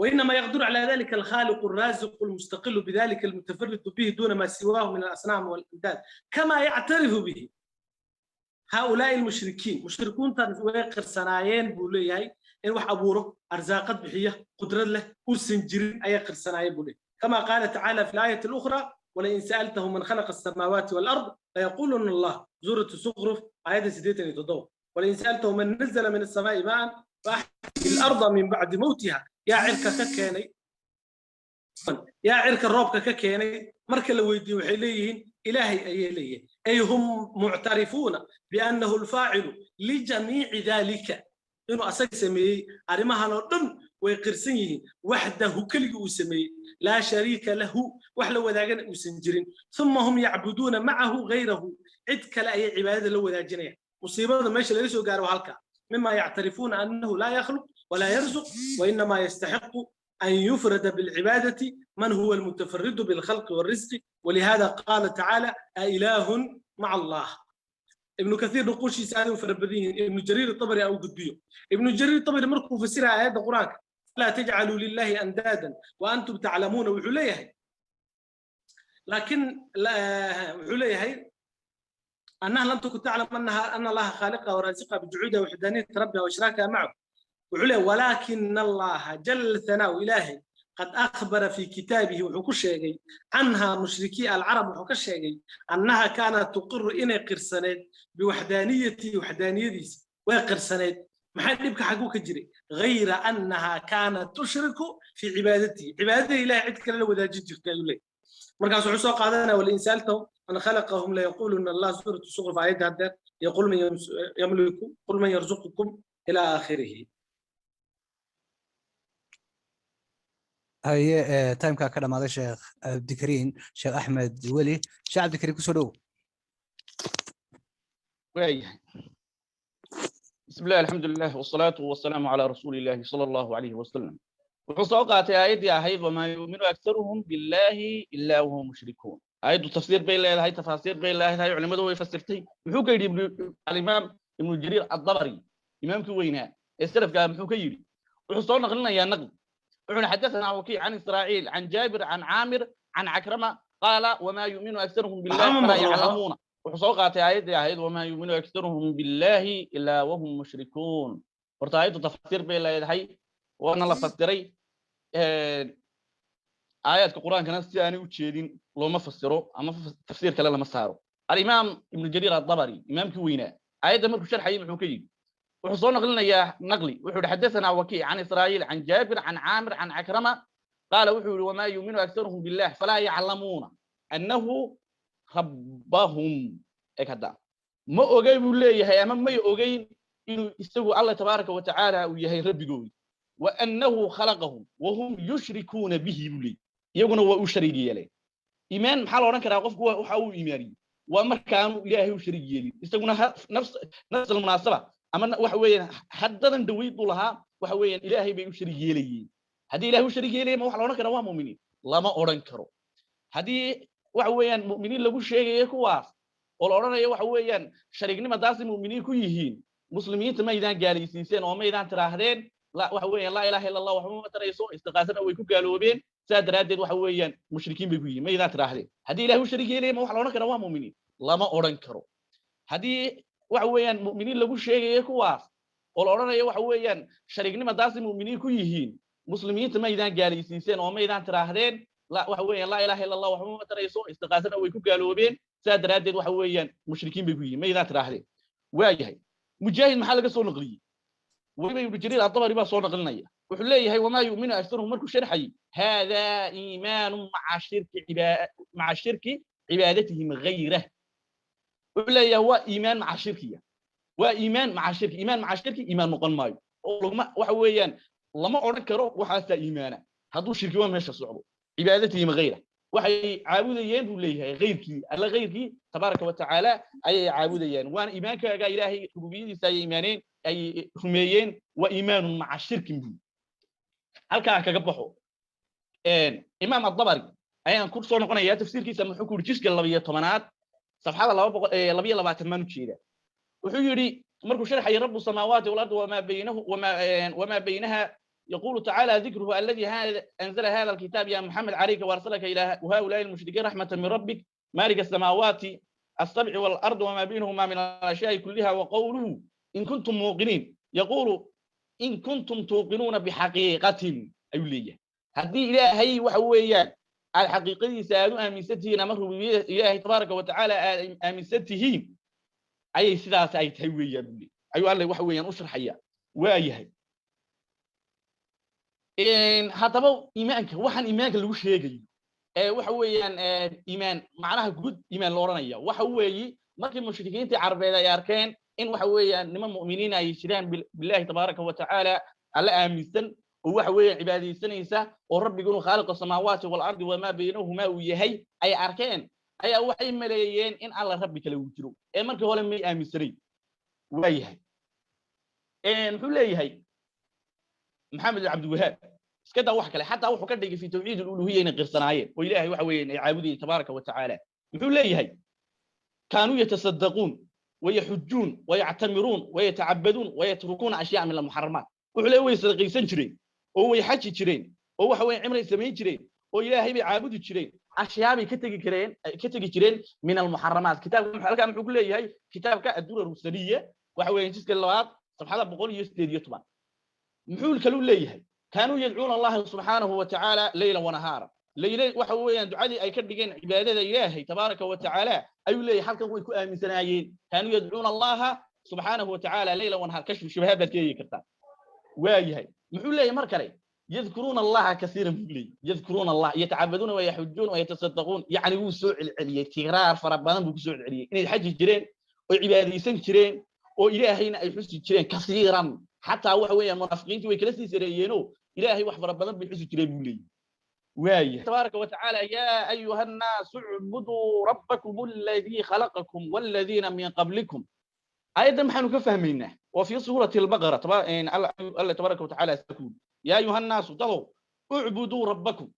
وإنما يقدر على ذلك الخالق الرازق المستقل بذلك المتفرد به دون ما سواه من الأصنام والأنداد كما يعترف به هؤلاء المشركين. مشركون ويقر سنايين بوليهاي إن وح أبوره أرزاقات بحية قدرة له وسنجرين أي قرسنايين بوليه، كما قال تعالى في الآية الأخرى ولئن سألتهم من خلق السماوات والأرض ليقولن الله، سورة الزخرف آية 67. ولئن سألتهم من نزل من السماء ماء فأحيا الأرض من بعد موتها، yaa cirka ka keenay, yaa cirka roobka ka keenay, marka la weydiiyo waxay leeyihiin Ilaahay ayay leeyihiin, ay hum muctarifuuna biannahu alfaacilu lijamiici dalika, inuu asaga sameeyey arrimahan oo dhan way qirsan yihiin, waxdahu keligii uu sameeyey, laa shariika lahu, wax la wadaagana uusan jirin, uma hum yacbuduuna macahu gayrahu, Cid kale ayay cibaadada la wadaajinayaan. Musiibada meesha laga soo gaaro halka mima yactarifuuna annahu laa yakhluq walaa yarzuq, wainamaa yastaxiqu an yufrada bilcibaadati man huwa almutafaridu bilkhalqi walrisqi. Walihada qaala tacaala: ailahun maca Allah. Ibnu Kathiir nuquushiisa aad u fara badan yihiin. Ibnu Jariir Tabari aa u gudbiyo. Ibnu Jariir Tabari markuu fasiraya aayadda Qur-aanka "falaa tajcaluu lillahi andaadan wa antum taclamuuna", wuxuu leeyahay, laakiin wuxuu leeyahay أنها لم تكن تعلم أنها أن الله خالقها ورازقها بجعودها وحدانية ربها وإشراكها معه. وعليه ولكن الله جل ثناؤه إلهي قد أخبر في كتابه، وحكو شيغي عنها مشركي العرب، وحكو شيغي أنها كانت تقر إني قرسنيد بوحدانيتي، وحدانيتي وقرسنيد، maxay dhibka xaguu ka jiray؟ غير أنها كانت تشرك في عبادته، cibaadada Ilahay cid kale la wadaajin jirtay ayuu leeyahay. Markaas wuxuu soo qaadanaya ولئن سألتهم من خلقهم ليقولن الله، سورة الزخرف aayadda haddeer، يقول من يملك، قل من يرزقكم، إلى آخره. Haye, timeka ka dhamaaday Sheekh Cabdikariin. Sheekh Axmed Weli, Sheekh Cabdikariin, kusoo dhow. Waayahay. بسم الله، الحمد لله، والصلاة والسلام على رسول الله صلى الله عليه وسلم. Wuxuu soo qaatay aayaddii ahayd "وما يؤمن أكثرهم بالله إلا وهم مشركون". Aayaddu tafsiir bay leedahay, tafaasiir bay leedahay, culimmadu way fasirtay. Muxuu ka yidhi alimaam Ibnu Jariir Addabari, imaamkii weynaa ee salafka, muxuu ka yidhi? Wuxuu soo naqlinayaa naqli, wuxuuna حدثنا وكيع عن إسرائيل عن جابر عن عامر عن عكرمة قال: وما يؤمن أكثرهم بالله فلا يعلمون. Wuxuu soo qaatay aayaddii ahayd "وما يؤمن أكثرهم بالله إلا وهم مشركون". Horta aayaddu tafsiir bay leedahay, waana la fasiray. Aayaadka Qur-aankana si aanay u jeedin looma fasiro ama tafsiir kale lama saaro. Alimaam Ibnu Jariir Adabari, imaamkii weynaa, aayadda markuu sharxayay muxuu ka yidhi? Wuxuu soo naqlinayaa naqli, wuxuu yihi: حدثنا وكيع عن إسرائيل عن جابر عن عامر عن عكرمة قال، wuxuu yihi: وما يؤمن أكثرهم بالله فلا يعلمون أنه ربهم. Eg hadda, ma ogey buu leeyahay ama may ogeyn inuu isagu Alla tabaaraka watacaala uu yahay rabbigoodi, وأنه خلقهم وهم يشركون به buu leeyahy. Iyaguna waa u shariig yeeleen. Iimaan maxaa la odhan karaa qofku waxa uu iimaaniyey? Waa markaanu Ilaahay u shariig yeelin. Isaguna nafs almunaasaba ama waxa weeyaan haddadan dhaweyd buu lahaa, waxa weeyaan Ilaahay bay u shariig yeelayeen. Haddii Ilahay u shariig yeelayeen, ma waxa la odhan karaa waa mu'miniin? Lama odhan karo. Haddii waxa weeyaan mu'miniin lagu sheegayo kuwaas oo la odhanayo waxa weeyaan shariignimadaasay mu'miniin ku yihiin, muslimiinta maydaan gaalaysiiseen oo maydaan tiraahdeen waxa weeyaan "لا إله إلا الله" waxba ma tarayso, istiqaasana way ku gaaloobeen, saa daraaddeed waxa weeyaan mushrikiin bay ku yihiin, maydaan tiraahdeen? Haddii Ilahay u shariig yeelaya, ma waxa la odhan karaa waa mu'miniin? Lama odhan karo. Haddii waxa weeyaan mu'miniin lagu sheegayo kuwaas oo la odhanayo waxa weeyaan shariignimadaasay mu'miniin ku yihiin, muslimiinta maydaan gaalaysiiseen oo maydaan tiraahdeen waxa weeyaan "لا إله إلا الله" waxba ma tarayso, istiqaasana way ku gaaloobeen, saa daraaddeed waxa weeyaan mushrikiin bay ku yihiin, maydaan tiraahdeen? Waayahay, Mujaahid maxaa laga soo naqliyey? Weliba Ibnu Jariir Adabari baa soo naqlinaya. Wuxuu leeyahay "وما يؤمن أكثرهم" markuu sharxayay: هذا إيمان مع شرك عبادتهم غيره. Wuxuu leeyahay waa iimaan maca shirkiya, waa iimaan maca shirki. Iimaan maca shirki iimaan noqon maayo oo laguma waxa weeyaan lama odhan karo waxaasaa iimaana hadduu shirki waa meesha socdo. عبادتهم غيره, waxay caabudayeen buu leeyahay ghayrkii, Alla ghayrkii tabaaraka wa tacaala ayay caabudayeen. Waana iimaankaaga Ilaahay rububiyadiisa ayay iimaaneen, ay rumeeyeen, waa إيمان مع شرك buu halkaa kaga baxo. Imaam Adabari ayaan ku soo noqonayaa tafsiirkiisa. Muxuu ku yidhi? Jiska 12aad, safxada 222 maan ujeeda. Wuxuu yidhi markuu sharxayay رب السماوات والأرض وما بينه وما بينها: يقول تعالى ذكره الذي هذا أنزل هذا الكتاب يا محمد عليك وأرسلك إلى هؤلاء المشركين رحمة من ربك، مالك السماوات السبع والأرض وما بينهما من الأشياء كلها. وقوله "إن كنتم موقنين"، يقول إن كنتم توقنون بحقيقة. أيو ليه هدي إلهي وحويان الحقيقة سألوا آمنستهين أمره إلهي تبارك وتعالى آمنستهين أي سلاس أي تهوية بلي أيو الله وحويان أشرح إياه. وايهي haddaba iimaanka, waxaan iimaanka lagu sheegayo ee waxa weeyaan iimaan macnaha guud iimaan lo odhanaya, waxa weeyi markii mushrikiintii Carbeed ay arkeen in waxa weeyaan niman mu'miniin ay jiraan billahi tabaaraka wa tacaala, Alla aaminsan oo waxa weeyaan cibaadaysanaysa oo rabbigu inuu خالق السماوات والأرض وما بينهما uu yahay ay arkeen. Ayaa waxay maleeyeen in Alla rabbi kale uu jiro ee markii hore may aaminsanayn. Waayahay, muxuu leeyahay Maxamed Cabdiwahaab? Iska daa wax kale, xataa wuxuu ka dhigay fi tawxiid aluluhiya inay qirsanaayeen oo Ilaahay waxa weeyaan ay caabudayeen tabaaraka wa tacaala. Muxuu leeyahay? Kaanuu yatasaddaquun wayaxujuun wayactamiruun wayatacabbaduun wayatrukuuna ashyaa min almuxaramaat. Wuxuu leeyahay way sadaqaysan jireen oo way xaji jireen oo waxa weeyaan cimray samayn jireen oo Ilaahay bay caabudi jireen, ashyaabay ka tegi kareen, ka tegi jireen min almuxaramaat. Kitaabka halkaa muxuu ku leeyahay? Kitaabka addurar rusaliya waxa weeyaan jiska labaad, safxada 118. Muxuu kaluu leeyahay? Kaanuu yadcuuna Allaha subxaanahu wa tacaala leyla wanahaara. Leyle waxa weeyaan ducadii ay ka dhigeen cibaadada Ilaahay tabaaraka wa tacaala ayuu leeyahay. Halkan way ku aaminsanaayeen, kaanuu yadcuuna Allaha subxaanahu wa tacaala leyla wanahaar. Kashfu shubahaad baad ka eegi kartaa. Waayahay, muxuu leeyahay mar kale? Yadkuruuna Allaha kasiiran buu leeyahy, yadkuruuna Allah, yatacabaduuna wayaxujuun wayatasaddaquun. Yacni wuu soo celceliyey, tikraar fara badan buu kusoo celceliyey inay xaji jireen oo cibaadaysan jireen oo Ilaahayna ay xusi jireen kasiiran. Xataa waxa weeyaan munaafiqiintii way kala sii sareeyeenoo Ilaahay wax fara badan bay xusi jireen buu leeyahy. وايه تبارك وتعالى: يا أيها الناس اعبدوا ربكم الذي خلقكم والذين من قبلكم. أيضا نحن كفهمنا وفي سورة البقرة الله تبارك وتعالى يقول: يا أيها الناس ضلوا اعبدوا ربكم.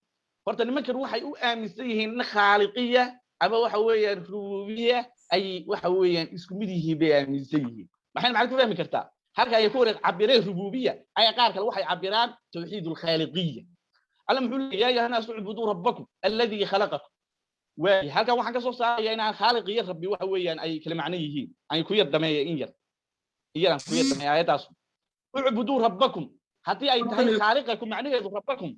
Horta nimankan waxay u aaminsan yihiin in khaaliqiya ama waxa weeyaan rububiya ay waxa weeyaan isku mid yihiin bay aaminsan yihiin. Maxay ku fahmi kartaa? Halka ay ku wareeg cabireen rububiya ay qaar kale waxay cabiraan tawxiid alkhaaliqiya. Alla muxuu leeyahay? يا أيها الناس اعبدوا ربكم الذي خلقكم. Waay, halkan waxaan ka soo saaraya inaan khaaliq iyo rabbi waxa weeyaan ay kala macno yihiin. Aan ku yar dhameeya in yar iyadaan ku yar dhameeya aayaddaas. اعبدوا ربكم haddii ay tahay khaaliqakum macnaheedu ربكم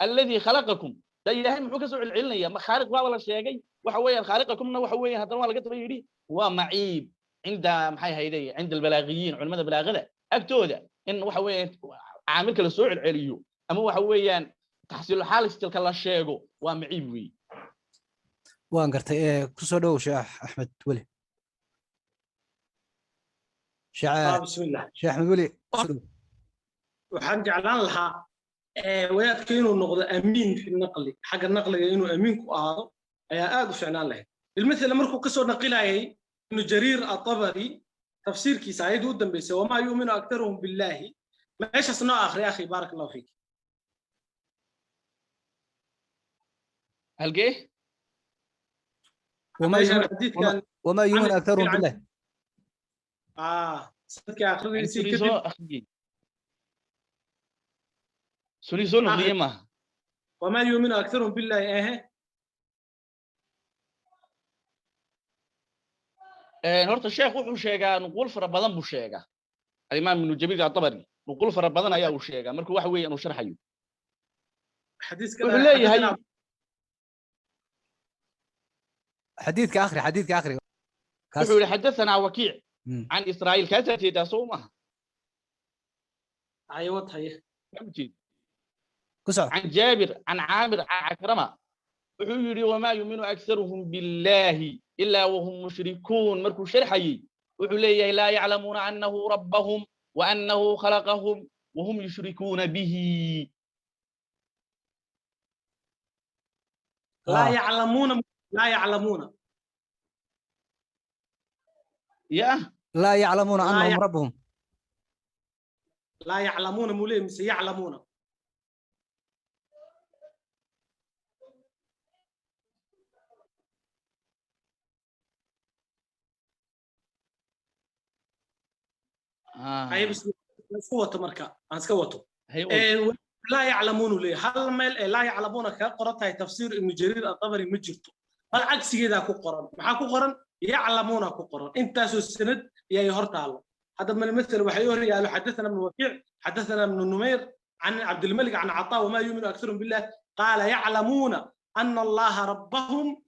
الذي خلقكم, da Ilaahay muxuu ka soo celcelinaya? Ma khaaliq waaba la sheegay waxa weeyaan, khaaliqakumna waxa weeyaan haddana waa laga daba yidhi. Waa maciib cinda maxay hayday cinda albalaagiyiin, culimada balaagada agtooda, in waxa weeyaan caamilka la soo celceliyo ama waxa weeyaan taxsiilu xaalistilka la sheego waa maciib weeye. Waan gartay. Ee kusoo dhowow, Sheekh Axmed Weli. Sheekh Bismillah. Sheekh Axmed Weli, kusoo dhowow. Waxaan jeclaan lahaa wadaadka inuu noqdo amiin fi naqli, xagga naqliga inuu amiin ku ahaado ayaa aad u ficnaan lahayd. Bilmathala, markuu kasoo naqilayay Ibnu Jariir Atabari tafsiirkiisa ayadii u dambeysay, وما يؤمن أكثرهم بالله, meeshaas noo akhri, akhi, بارك الله فيك. Halkee? وما meeshaan يؤمن xadiidkan وما يؤمن أكثرهم بالله. Sanadkii akhridiisii kadib. Soo akhriyey, suni soo noqdiye maaha. وما يؤمن أكثرهم بالله ehe. Horta sheekh wuxuu sheegaa nuquul fara badan buu sheegaa. Alimaam Ibnu Jariir Atabari nuquul fara badan ayaa uu sheegaa markuu waxa weeyaan uu sharxayo. Xadiiska wuxuu leeyahay xadiidka akhri, xadiidka akhri kaas. Wuxuu yihi: حدثنا وكيع عن إسرائيل. Kaasaa jeedaa, soo maaha? Haye, wad haye. Ma jeed? Ku soco. عن جابر عن عامر عن عكرمة, wuxuu yidhi: وما يؤمن أكثرهم بالله إلا وهم مشركون. Markuu sharxayey wuxuu leeyahay: لا يعلمون أنه ربهم وأنه خلقهم وهم يشركون به. لا يعلمون, لا يعلمون. Ya. لا يعلمون لا أنهم ربهم. لا يعلمون mule mise يعلمون؟ Haye, bas iska wato, marka aan iska wato. Hay. لا يعلمون leeyahay. Hal meel ee لا يعلمون kaga qoran tahay tafsiir Ibnu Jariir Atabari ma jirto, bal cagsigeedaa ku qoran. Maxaa ku qoran? يعلمون ku qoran. Intaasoo sanad ayay hor taallo hadda. Maala waxay hor yaalo: حدثنا ابن وكيع، حدثنا ابن نمير، عن عبد الملك، عن عطاء، وما يؤمن أكثرهم بالله، قال: يعلمون أن الله ربهم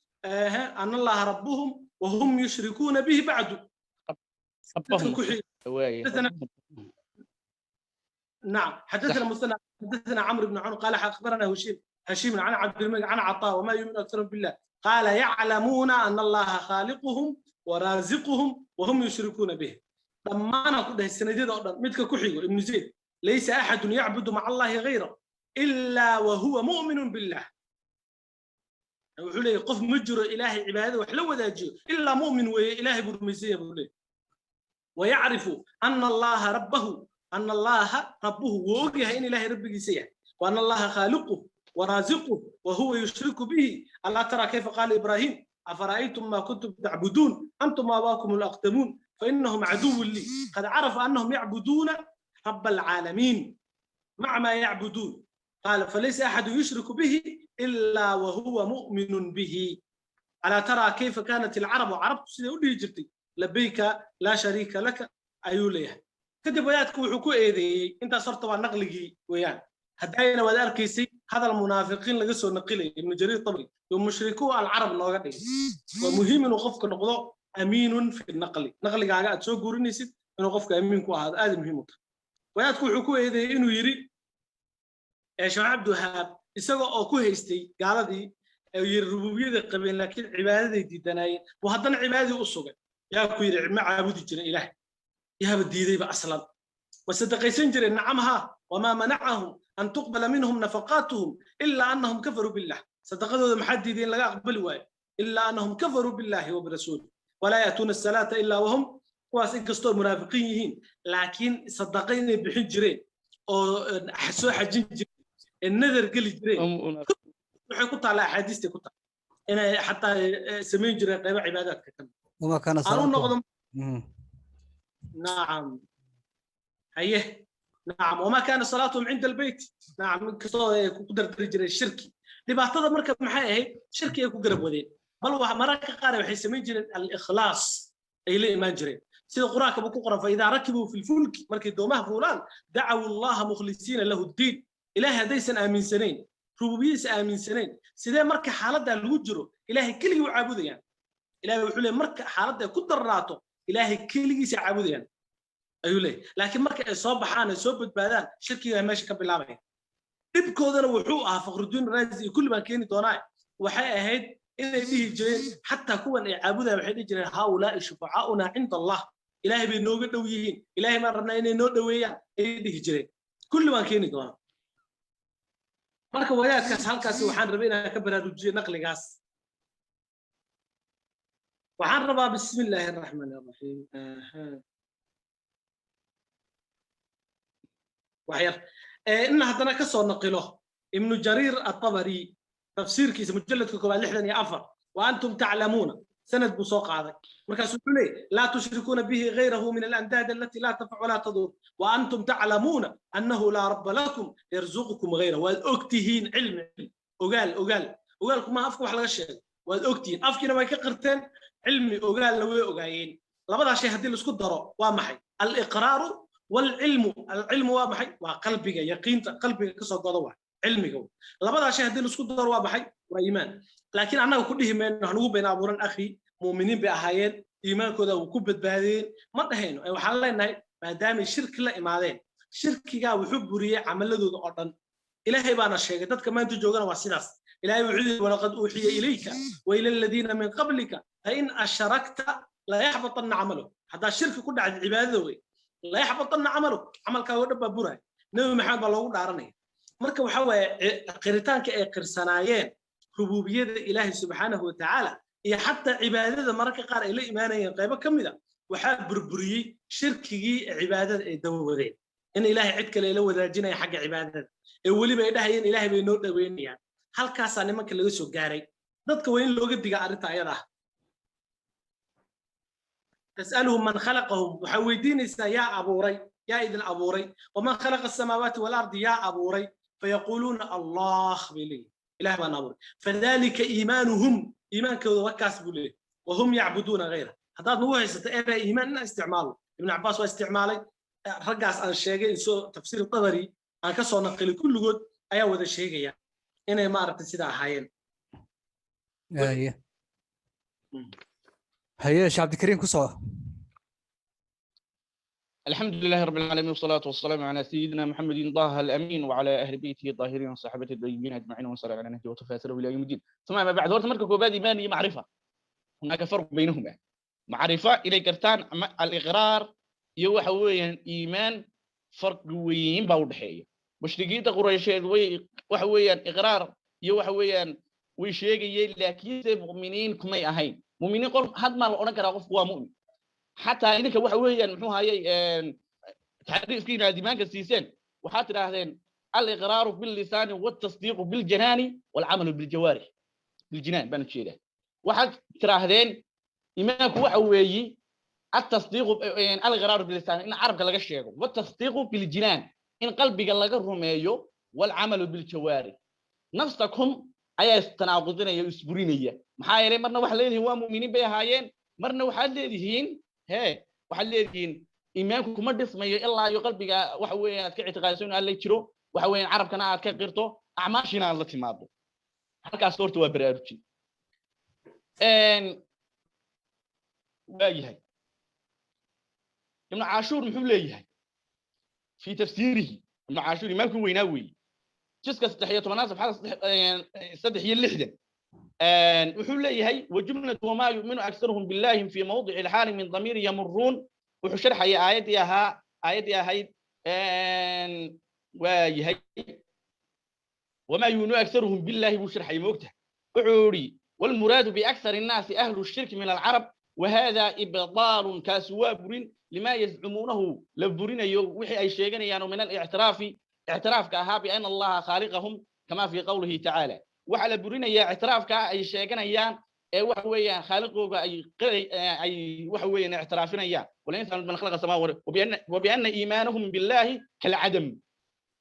أن الله ربهم وهم يشركون به بعد. ربهم. حدثنا نعم، حدثنا مثنى، حدثنا عمرو بن عون، قال اخبرنا هشيم هشيم عن عبد الملك عن عطاء، وما يؤمن اكثرهم بالله، قال: يعلمون ان الله خالقهم ورازقهم وهم يشركون به. Dhammaana ku dhahay sanadyada oo dhan. Midka ku xigo, Ibnu Zayd: ليس أحد يعبد مع الله غيره إلا وهو مؤمن بالله. Wuxuu leeyahay qof ma jiro Ilaahay cibaadada wax la wadaajiyo ilaa mu'min weeye, Ilaahay buu rumaysan yahay buu leeyahay. ويعرف أن الله ربه، أن الله ربه، ووجه إن إله ربه سيه، وأن الله خالقه ورازقه وهو يشرك به. ألا ترى كيف قال إبراهيم: أفرأيتم ما كنتم تعبدون أنتم آباؤكم الأقدمون فإنهم عدو لي. قد عرف أنهم يعبدون رب العالمين مع ما يعبدون. قال: فليس أحد يشرك به إلا وهو مؤمن به. ألا ترى كيف كانت العرب، عرب سيدي جرتي لبيك لا شريك لك ayuu leeyahay. Kadib wadaadku wuxuu ku eedeeyey, intaas horta waa naqligii weeyaan, haddayna waad arkaysay hadal munaafiqiin laga soo naqilayay Ibnu Jariir Tabri iyo mushrikuu alcarab nooga dhigay. Waa muhiim inuu qofka noqdo amiinun fi naqli, naqligaaga aad soo guurinaysid inuu qofka amiin ku ahaado aad muhiim u tahay. Wadaadku wuxuu ku eedeeyey inuu yidhi Sheekh Cabdiwahaab, isaga oo ku haystay gaaladii yiri rububiyada qabeen laakiin cibaadaday diidanaayeen, buu haddana cibaadadii u sugay. Yaa ku yidhi ma caabudi jirin Ilaah? Yaaba diidayba aslan. Ma sadaqaysan jireen? Nacam, haa. Wamaa manacahum an tuqbala minhum nafaqaatuhum ilaa annahum kafaruu billah. Sadaqadooda maxaa diiday in laga aqbali waayo? Ilaa annahum kafaruu billahi wa birasuulih walaa ya'tuuna asalaata ilaa wahum. Kuwaas inkastoo munaafiqiin yihiin, laakiin sadaqa inay bixin jireen oo soo xajin jireen, nadar geli jireen, waxay ku taallaa axaadiistay ku taal inay xataa samayn jireen qaybo cibaadaadka ka mid. وما كان aanu صلاتهم noqdo. نعم، هيه نعم، وما كان صلاتهم عند البيت. نعم، inkastoo ay ku dardari jireen shirki. Dhibaatada marka maxay ahayd? Shirki ay ku garab wadeen, bal mararka qaar waxay samayn jireen al-ikhlaas ay la imaan jireen, sida Qur-aanka ku qoran: فإذا ركبوا في الفلك, markay doomaha fuulaan, دعوا الله مخلصين له الدين. Ilaahay haddaysan aaminsanayn, rububiyadiisa aaminsanayn, sidee marka xaaladdaa lagu jiro Ilaahay keligii u caabudayaan? Ilaahay wuxuu leeyahay marka xaaladda ay ku darnaato Ilaahay keligiisa caabudayaan ayuu leeyahay, laakiin marka ay soo baxaan ay soo badbaadaan shirkiga meesha ka bilaabaya. Dhibkoodana wuxuu ahaa, Fakhrudiin Raazi iyo kulli baan keeni doonaa, waxay ahayd inay dhihi jireen xataa kuwan ay caabudayaan, waxay dhihi jireen: هؤلاء شفعاؤنا عند الله, Ilaahay bay nooga dhow yihiin, Ilaahay baan rabnaa inay noo dhoweeyaan ayay dhihi jireen. Kulli baan keeni doonaa. Marka wadaadkaas halkaasi waxaan rabay inaan ka baraarujiyo naqligaas. Waxaan rabaa, بسم الله الرحمن الرحيم, wax yar in haddana ka soo naqilo Ibnu Jariir Atabari tafsiirkiisa, mujalladka koowaad, 64: وأنتم تعلمون. Sanad buu soo qaaday, markaasuu wuxuu leeyahy: لا تشركون به غيره من الأنداد التي لا تنفع ولا تضر وأنتم تعلمون أنه لا رب لكم يرزقكم غيره. Waad ogtihiin, cilmi, ogaal, ogaal, ogaalku ma afka wax laga sheego, waad ogtihiin. Afkiina way ka qirteen, cilmi ogaalna way ogaayeen. Labadaa shay haddii laisku daro waa maxay? الإقرار والعلم. العلم waa maxay? Waa qalbiga, yaqiinta qalbiga kasoo godo waa cilmiga. Labadaa shay haddii laisku daro waa maxay? Waa iimaan. Laakiin annaga ku dhihi mayno hanugu been abuuran, akhi, mu'miniin bay ahaayeen, iimaankooda wuu ku badbaadeen ma dhahayno. Waxaan leenahay maadaamay shirki la imaadeen, shirkigaa wuxuu buriyey camaladooda oo dhan. Ilaahay baana sheegay, dadka maanta joogana waa sidaas. Ilaahay wuxuu yidhi: ولقد أوحي إليك وإلى الذين من قبلك لئن أشركت ليحبطن عملك. Haddaa shirki ku dhacda, cibaadada wey, ليحبطن عملك, camalkaaga oo dhan baa buraya. Nebi Maxamed baa loogu dhaaranaya. Marka waxa waaye qiritaanka ay qirsanaayeen rububiyada Ilaahay subxaanahu watacaala iyo xataa cibaadada mararka qaar ay la imaanayeen qaybo ka mid a, waxaa burburiyey shirkigii cibaadada ay daba wadeen, in Ilaahay cid kale la wadaajinaya xagga cibaadada, ee weliba ay dhahayeen Ilaahay bay noo dhoweynayaan. Halkaasaa nimanka laga soo gaaray. Dadka waa in looga digaa arrinta ayada ah. تسألهم من خلقهم, waxaa weydiinaysaa yaa abuuray, yaa idin abuuray? ومن خلق السماوات والأرض, yaa abuuray? فيقولون الله bay leeyihin, Ilaah baan abuuray. فذلك إيمانهم, iimaankooda wakaas buu leeyahay. وهم يعبدون غيره. Haddaad nagu haysato erey iimaan inaan isticmaalo, Ibn Cabbaas waa isticmaalay, raggaas aan sheegay insoo tafsiir Tabari aan ka soo naqilay, kulligood ayaa wada sheegaya inay maaragtay sidaa ahaayeen. Haye haye, Sheekh Cabdikariim, ku soco. الحمد لله رب العالمين، والصلاة والسلام على سيدنا محمد طه الأمين وعلى أهل بيته الطاهرين وصحابته الطيبين أجمعين وصلى على نهجه وتفاسره إلى يوم الدين، ثم ما بعد. Horta marka koobaad, iimaan iyo macrifa هناك فرق بينهما. Macrifo inay gartaan ama aliqraar iyo waxa weeyaan iimaan, farqi weyn baa u dhexeeya. Mushrikiinta Quraysheed way waxa weeyaan iqraar iyo waxa weeyaan Way sheegayeen, laakiinse mu'miniin kumay ahayn. Mu'miniin qof had maa la odhan karaa qofku waa mu'min? Xataa idinka waxa weeyaan, muxuu hayay, taxriifkiina aad iimaanka siiseen, waxaad tidhaahdeen aliqraaru billisaani waltasdiiqu biljanaani walcamalu biljawaarix, biljinaan baan ujeedaa. Waxaad tidhaahdeen iimaanku waxa weeyi التصديق، الإقرار باللسان إن عربك laga sheego، والتصديق بالجنان in qalbiga laga rumeeyo، والعمل بالجوارح. Nafsakum ayaa istanaaqudinaya o isburinaya. Maxaa yeelay, marna waxaad leedihiin waa mu'miniin bay ahaayeen, marna waxaad leedihiin hee, waxaad leedihiin iimaanku kuma dhismayo ilaa iyo qalbiga waxa weeye aad ka ictiqaadiso inuu Alle jiro, waxa weeyaan carabkana aad ka qirto, acmaashiina aad la timaado. Halkaas horta waa baraarujin. Waayahay, Ibnu Caashuur muxuu leeyahay fi tafsiirihi? Ibnu Caashuur imaamkii weynaa weeye. Jiska 13aad, safxada 63, wuxuu leeyahay: وجملة وما يؤمن أكثرهم بالله في موضع الحال من ضمير يمرون. Wuxuu sharxaya aayaddii ahaa, aayaddii ahayd, waa yahay وما يؤمن أكثرهم بالله buu sharxaya, moogtahay. Wuxuu yidhi: والمراد بأكثر الناس أهل الشرك من العرب، وهذا إبطال, kaasi waa burin, لما يزعمونه, la burinayo wixii ay sheeganayaan, من الاعتراف, ictiraafka ahaa, بأن الله خالقهم كما في قوله تعالى. Waxaa la burinayaa ictiraafka ay sheeganayaan ee waxa weeyaan khaaliqooga ay waxa weeyaan ictiraafinayaan. ولئن سألتهم من خلق السماوات وبأن إيمانهم بالله كالعدم,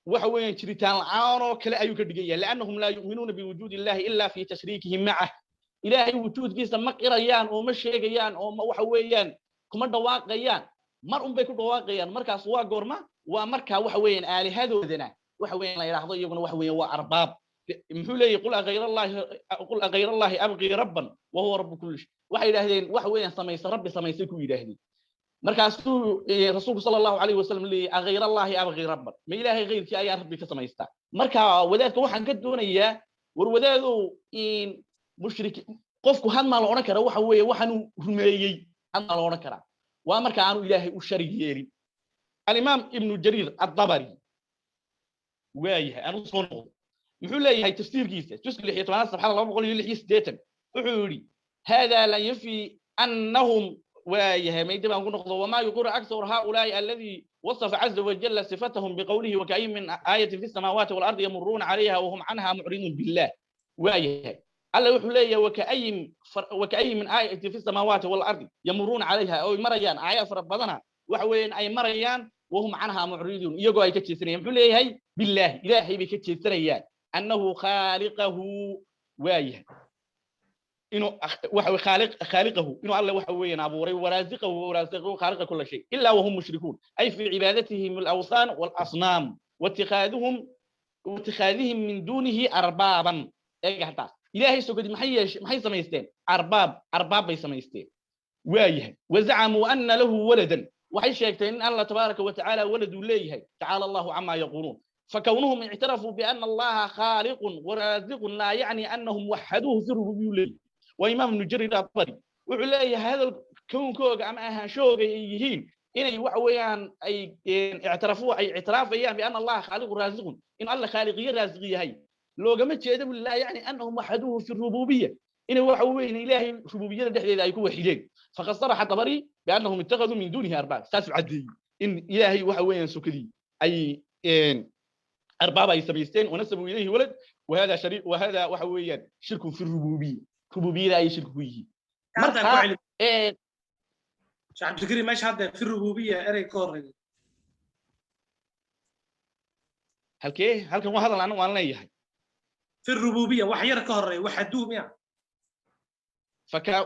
waxa weeyaan jiritaan la'aan oo kale ayuu ka dhigan yahay, لأنهم لا يؤمنون بوجود الله إلا في تشريكهم معه. Ilaahay wujuudkiisa ma qirayaan oo ma sheegayaan oo waxa weeyaan kuma dhawaaqayaan. Mar un bay ku dhawaaqayaan. Markaas waa goorma? Waa markaa waxa weeyaan aalihadoodana waxa weeyaan la yidhaahdo iyaguna waxa weeyaan waa arbaab. Muxuu leeyahy? قل أغير الله أبغي ربا وهو رب كل شيء. Waxay yidhaahdeen waxa weeyaan samaysa, rabbi samaysay ku yidhaahdeen. Markaasuu rasuulku sala Allahu calayhi wasalam leeyahy: أغير الله أبغي ربا, ma Ilaahay ghayrkii ayaa rabbi ka samaystaa? Marka wadaadka waxaan ka doonayaa, war wadaadow, in mushrik qofku had maa la odhan karaa waxa weeye waxaanuu rumeeyey? Had maa la odhan karaa? Waa marka aanu Ilaahay u sharig yeelin. Alimaam Ibnu Jariir Addabari, waayahay, aanu soo noqdo, muxuu leeyahay tafsiirkiisa, juska 16aad, safxada 286? Wuxuu yidhi: هذا لا ينفي أنهم, waayahay, maydi baan ku noqdo, وما يقر أكثر هؤلاء الذي وصف عز وجل صفتهم بقوله: وكأي من آية في السماوات والأرض يمرون عليها وهم عنها معرضون بالله. Waayahay, Alla wuxuu leeyahay: وكأي من آية في السماوات والأرض يمرون عليها, oo marayaan aayaad fara badana waxa weeyaan ay marayaan, وهم عنها معرضون, iyagoo ay ka jeesanayaan. Muxuu leeyahay? بالله, Ilaahay bay ka jeesanayaan, أنه خالقه, waayahay, inuu waxa خالق خالقه, inuu Alle waxa weeyaan abuuray, ورازقه ورازقه خالق كل شيء، إلا وهم مشركون، أي في عبادتهم الأوثان والأصنام واتخاذهم من دونه أربابا. Eega hataa Ilaahay sogodi maxay yeesh, maxay samaysteen? Arbaab, arbaab bay samaysteen. Waayahay, وزعموا أن له ولدا, waxay sheegteen in Allah tabaaraka wa tacaala walad uu leeyahay. تعالى الله عما يقولون. فكونهم اعترفوا بأن الله خالق ورازق لا يعني أنهم وحدوه في الربوبية. وإمام ابن جرير الطبري wuxuu leeyahay hadal kownkooga ama ahaanshooga ay yihiin inay waxa weeyaan ay ictirafu, ay ictiraafayaan بأن الله خالق رازق, in Alla khaaliqiyo raasiq yahay, loogama jeedo لا يعني أنهم وحدوه في الربوبية, inay waxa weeyaan Ilaahay rububiyada dhexdeeda ay ku waxideen. فقد صرح الطبري بأنهم اتخذوا من دونه أرباب. Saas cadeeyey in Ilaahay waxa weeyaan sukadii ay arbaab ay samaysteen, ونسبوا إليه ولد، وهذا شريك، وهذا waxa weeyaan شرك في الربوبية, rububiyada ay shirki ku yihiin. Marka marka Sheekh Cabdikariim, meesha hadda في الربوبية erey ka horreeya. Halkee? Halkan waa hadal anigu aan leeyahay. في الربوبية wax yar ka horreeya, وحدوه miya?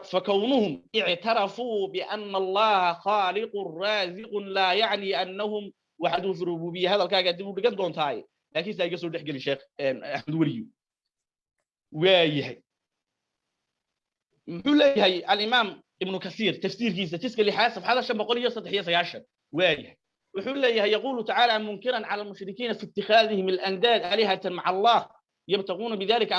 فكونهم اعترفوا بأن الله خالق رازق لا يعني أنهم وحدوه في الربوبية. هذا الكاغا dib u dhigan doontaay, laakiin saa iga soo dhex geli. Sheekh Axmed Weliyo, waayahay, muxuu leeyahay alimaam Ibnu Kasiir tafsiirkiisa, jiska lixaad, safxada 593? Waayahay, wuxuu leeyahay: يقول تعالى منكرا على المشركين في اتخاذهم الأنداد آلهة مع الله، يبتغون بذلك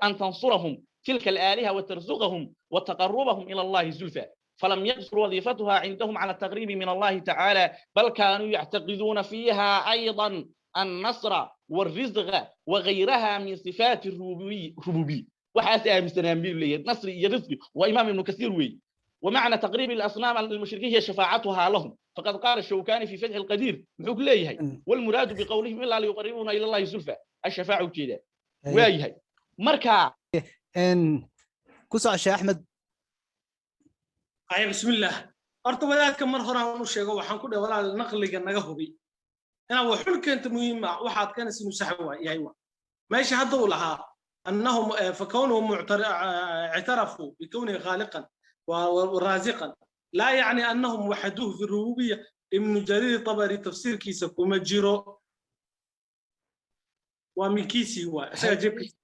أن تنصرهم تلك الآلهة وترزقهم وتقربهم إلى الله زلفى، فلم يقصر وظيفتها عندهم على التقريب من الله تعالى، بل كانوا يعتقدون فيها أيضا النصر والرزق وغيرها من صفات الربوبية. Waxaas aaminsanaan buu leeyahay nasri iyo risqi. Waa Imaam Ibnu Kasiir weeye. ومعنى تقريب الأصنام للمشركين هي شفاعتها لهم، فقد قال الشوكاني في فتح القدير محوك ليه: والمراد بقولهم إلا ليقربونا إلى الله زلفى الشفاعة كده. وايهي مركا. ان ku soco, Sheekh Axmed. Ay, bismillaah. Horta wadaadka mar hore aan u sheego, waxaan ku dhahay: walaal, naqliga naga hubi inaa wax xul keenta muhiim ah, waxaad keenaysa inuu sax yahay. Waa meesha hadda uu lahaa annahum فكونهم اعترفوا بكونه خالقا ورازقا لا يعني انهم وحدوه في الربوبيه. ابن جرير الطبري تفسيرkiisa kuma jiro, waa minkiisii, waa isaga jeebkiisa.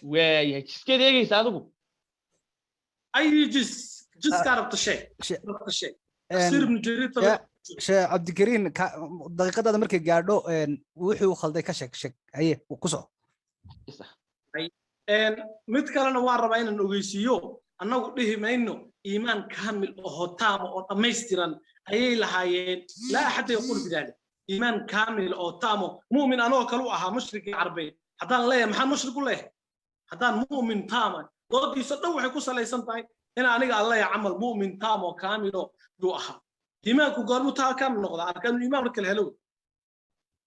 Waayahay, jiskeed eegaysa adigu. اي جزء جزء rabta sheeg, rabta sheeg, tafsiir Ibn Jarir Tabari. Sheekh Cabdikariin, daqiiqadaada markay gaadho wuxuu khalday ka sheeg, sheeg. Haye, ku soco. Mid kalena waan rabaa inaan ogeysiiyo: annagu dhihi mayno iimaan kaamil oo taama oo dhammaystiran ayay lahaayeen. لا أحد يقول بذلك. Iimaan kaamil oo taamo, mu'min anoo kale u ahaa mushrikii carbeed haddaan leeyahay, maxaan mushrik u leeyahay? Haddaan mu'min taama, doodiisa dhan waxay ku salaysan tahay in aniga aan leeyahay camal mu'min taam oo kaamilo yuu ahaa. Iimaanku goormuu taa kaamil noqdaa? Arkaanu iimaan marka la helo.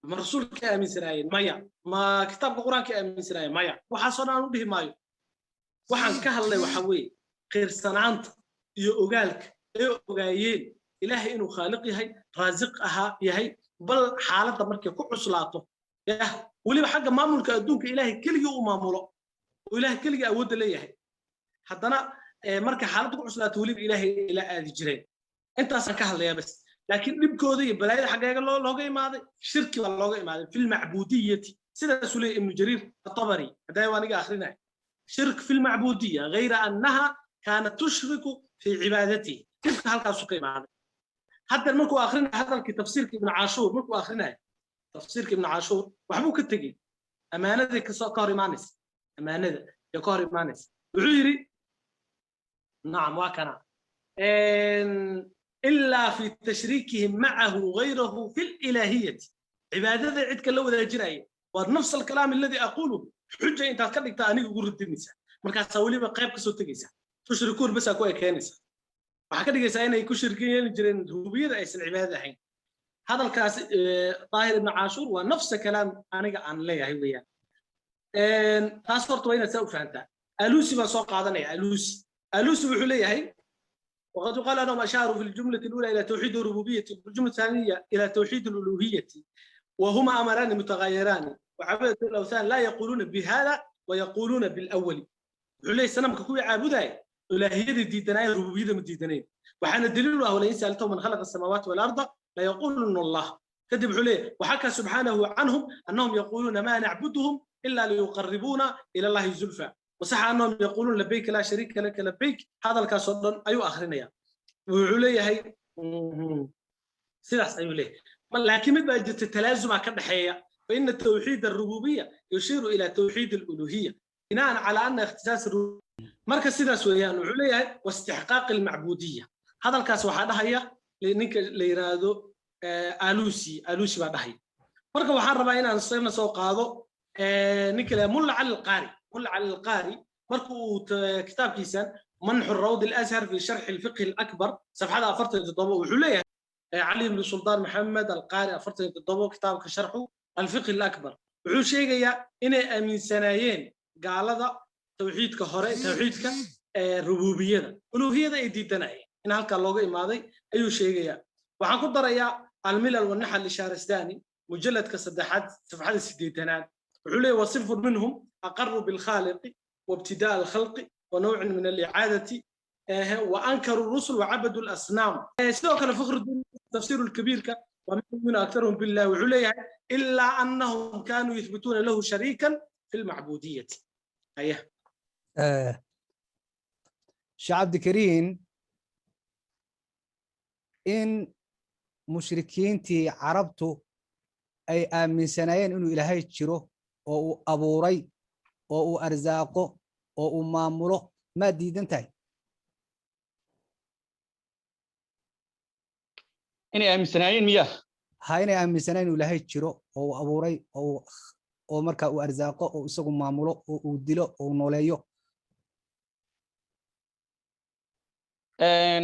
Ma rasuulka aaminsanaayeen? Maya. Ma kitaabka Qur-aanka aaminsanaayeen? Maya. Waxaasoo dhan aan u dhihi maayo. Waxaan ka hadlay waxa weeye qiirsanaanta iyo ogaalka ay ogaayeen Ilaahay inuu khaaliq yahay, raasiq ahaa yahay, bal xaaladda markay ku cuslaato, yah, weliba xagga maamulka adduunka Ilaahay keligii u maamulo oo Ilaahay keligii awoodda leeyahay. Haddana marka xaaladda ku cuslaato, weliba Ilaahay ila aadi jireen. Intaasaan ka hadlayaa bas. Laakiin dhibkooda iyo balaayada xaggeega looga imaaday? Shirki baa looga imaaday في المعبودية. Sidaasuu leeyahy Ibnu Jariir Atabari, haddaa waa aniga akrinaya: شرك في المعبودية غير أنها كانت تشرك في عبادته. Dhibka halkaasuu ka imaaday. Hadda markuu akrinaya hadalkii tafsiirka Ibnu Caashuur, markuu akrinaya tafsiirka Ibnu Caashuur, waxbuu ka tegey. Amaanadii kasoo ka hor imaanaysa, amaanada iyo ka hor imaanaysa. Wuxuu yidhi, nacam, waa kana: إلا في تشريكهم معه غيره في الإلهية. Cibaadada cidka la wadaajinaya waa نفس الكلام الذي أقوله. Xuja intaad ka dhigtaa aniga ugu radinaysa, markaasaa weliba qayb kasoo tegaysa, تشركون basaa ku ekeenaysa. Waxaa ka dhigaysaa inay ku shirkin yeeli jireen rububiyada, aysan cibaadada ahayn. Hadalkaas Daahir Ibn Caashuur waa نفس كلام aniga aan leeyahay weeyaan. Taas horta waa inaad saa u fahantaa. Alusi baan soo qaadanaya. Alusi wuxuu leeyahay: وقد يقال أنهم أشاروا في الجملة الأولى إلى توحيد الربوبية، وفي الجملة الثانية إلى توحيد الألوهية، وهما أمران متغايران، وعبادة الأوثان لا يقولون بهذا ويقولون بالأول. Wuxuu sanamka kuwii caabudaay ilaahiyada diidanaaye, rububiyada ma diidanayn. Waxaana daliil u ah: ولئن سألتهم من خلق السماوات والأرض ليقولن الله. Kadib wuxuu leeyahy: وحكى سبحانه عنهم أنهم يقولون ما نعبدهم إلا ليقربونا إلى الله زلفى، وصح أنهم يقولون لبيك لا شريك لك لبيك. Hadalkaasoo dhan ayuu akrinaya. Wuxuu leeyahay sidaas ayuu leeyahay, laakiin mid baa jirta, talaasuma ka dhexeeya: فإن توحيد الربوبية يشير إلى توحيد الألوهية بناء على أن اختصاص. Marka sidaas weeyaan. Wuxuu leeyahay واستحقاق المعبودية. Hadalkaas waxaa dhahaya ninka la yiraahdo Alusi. Alusi baa dhahaya. Marka waxaan rabaa inaan sirna soo qaado ninka la Mulla Cali Alqaari. Mulla Cali Alqaari marka uu kitaabkiisan منح الروض الازهر في شرح الفقه الاكبر، صفحه 47، wuxuu leeyahay Cali ibn Sultaan Maxamed Alqaari, 47, kitaabka sharxu الفقه الاكبر, wuxuu sheegayaa inay aaminsanaayeen gaalada tawxiidka hore, tawxiidka rububiyada, uluhiyada ay diidanayeen, in halkaa looga imaaday ayuu sheegayaa. Waxaan ku darayaa الملل والنحل لشارستاني, mujalladka saddexaad, safxada 80aad. Wuxuu leeyahy: وصنف منهم أقروا بالخالق وابتداء الخلق ونوع من الإعادة، وأنكروا الرسل وعبدوا الأصنام. Sidoo kale فخر الدين تفسير الكبير ومن أكثرهم بالله, wuxuu leeyahay: إلا أنهم كانوا يثبتون له شريكا في المعبودية. أيه. Sheekh Cabdikariin, in mushrikiintii Carabtu ay aaminsanaayeen inuu Ilaahay jiro oo uu abuuray oo uu arsaaqo oo uu maamulo, maa diidan tahay? Inay aaminsanaayeen miya? Ha, inay aaminsanaayeen inuu Ilaahay jiro oo uu abuuray oo uu Oo marka uu arsaaqo oo isagu maamulo oo uu dilo oo nooleeyo.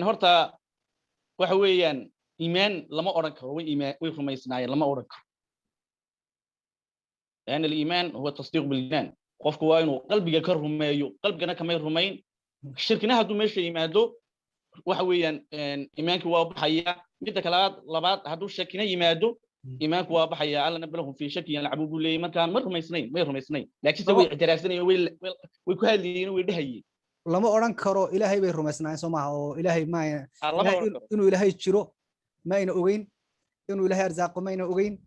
Horta waxa weeyaan iimaan lama odhan karo way iimaan way rumaysnaayeen lama odhan karo, لأن الإيمان هو التصديق بالجنان. Qofku waa inuu qalbiga ka rumeeyo, qalbigana kamay rumayn. Shirkina hadduu meesha yimaado, waxa weeyaan iimaankii waa baxaya. Midda kalaad labaad, hadduu shakina yimaado, iimaanku waa baxaya. Allana بل هم في شك يلعبون buu leeyahy. Markaan ma rumaysnayn, may rumaysnayn, laakiinse way ictiraafsanayeen, way ku hadlayeen, way dhehayeen. Lama odhan karo Ilaahay bay rumaysnaayeen, soo maaha? Oo Ilaahay ma inuu Ilaahay jiro ma ayna ogeyn, inuu Ilaahay arsaaqo ma ayna ogeyn,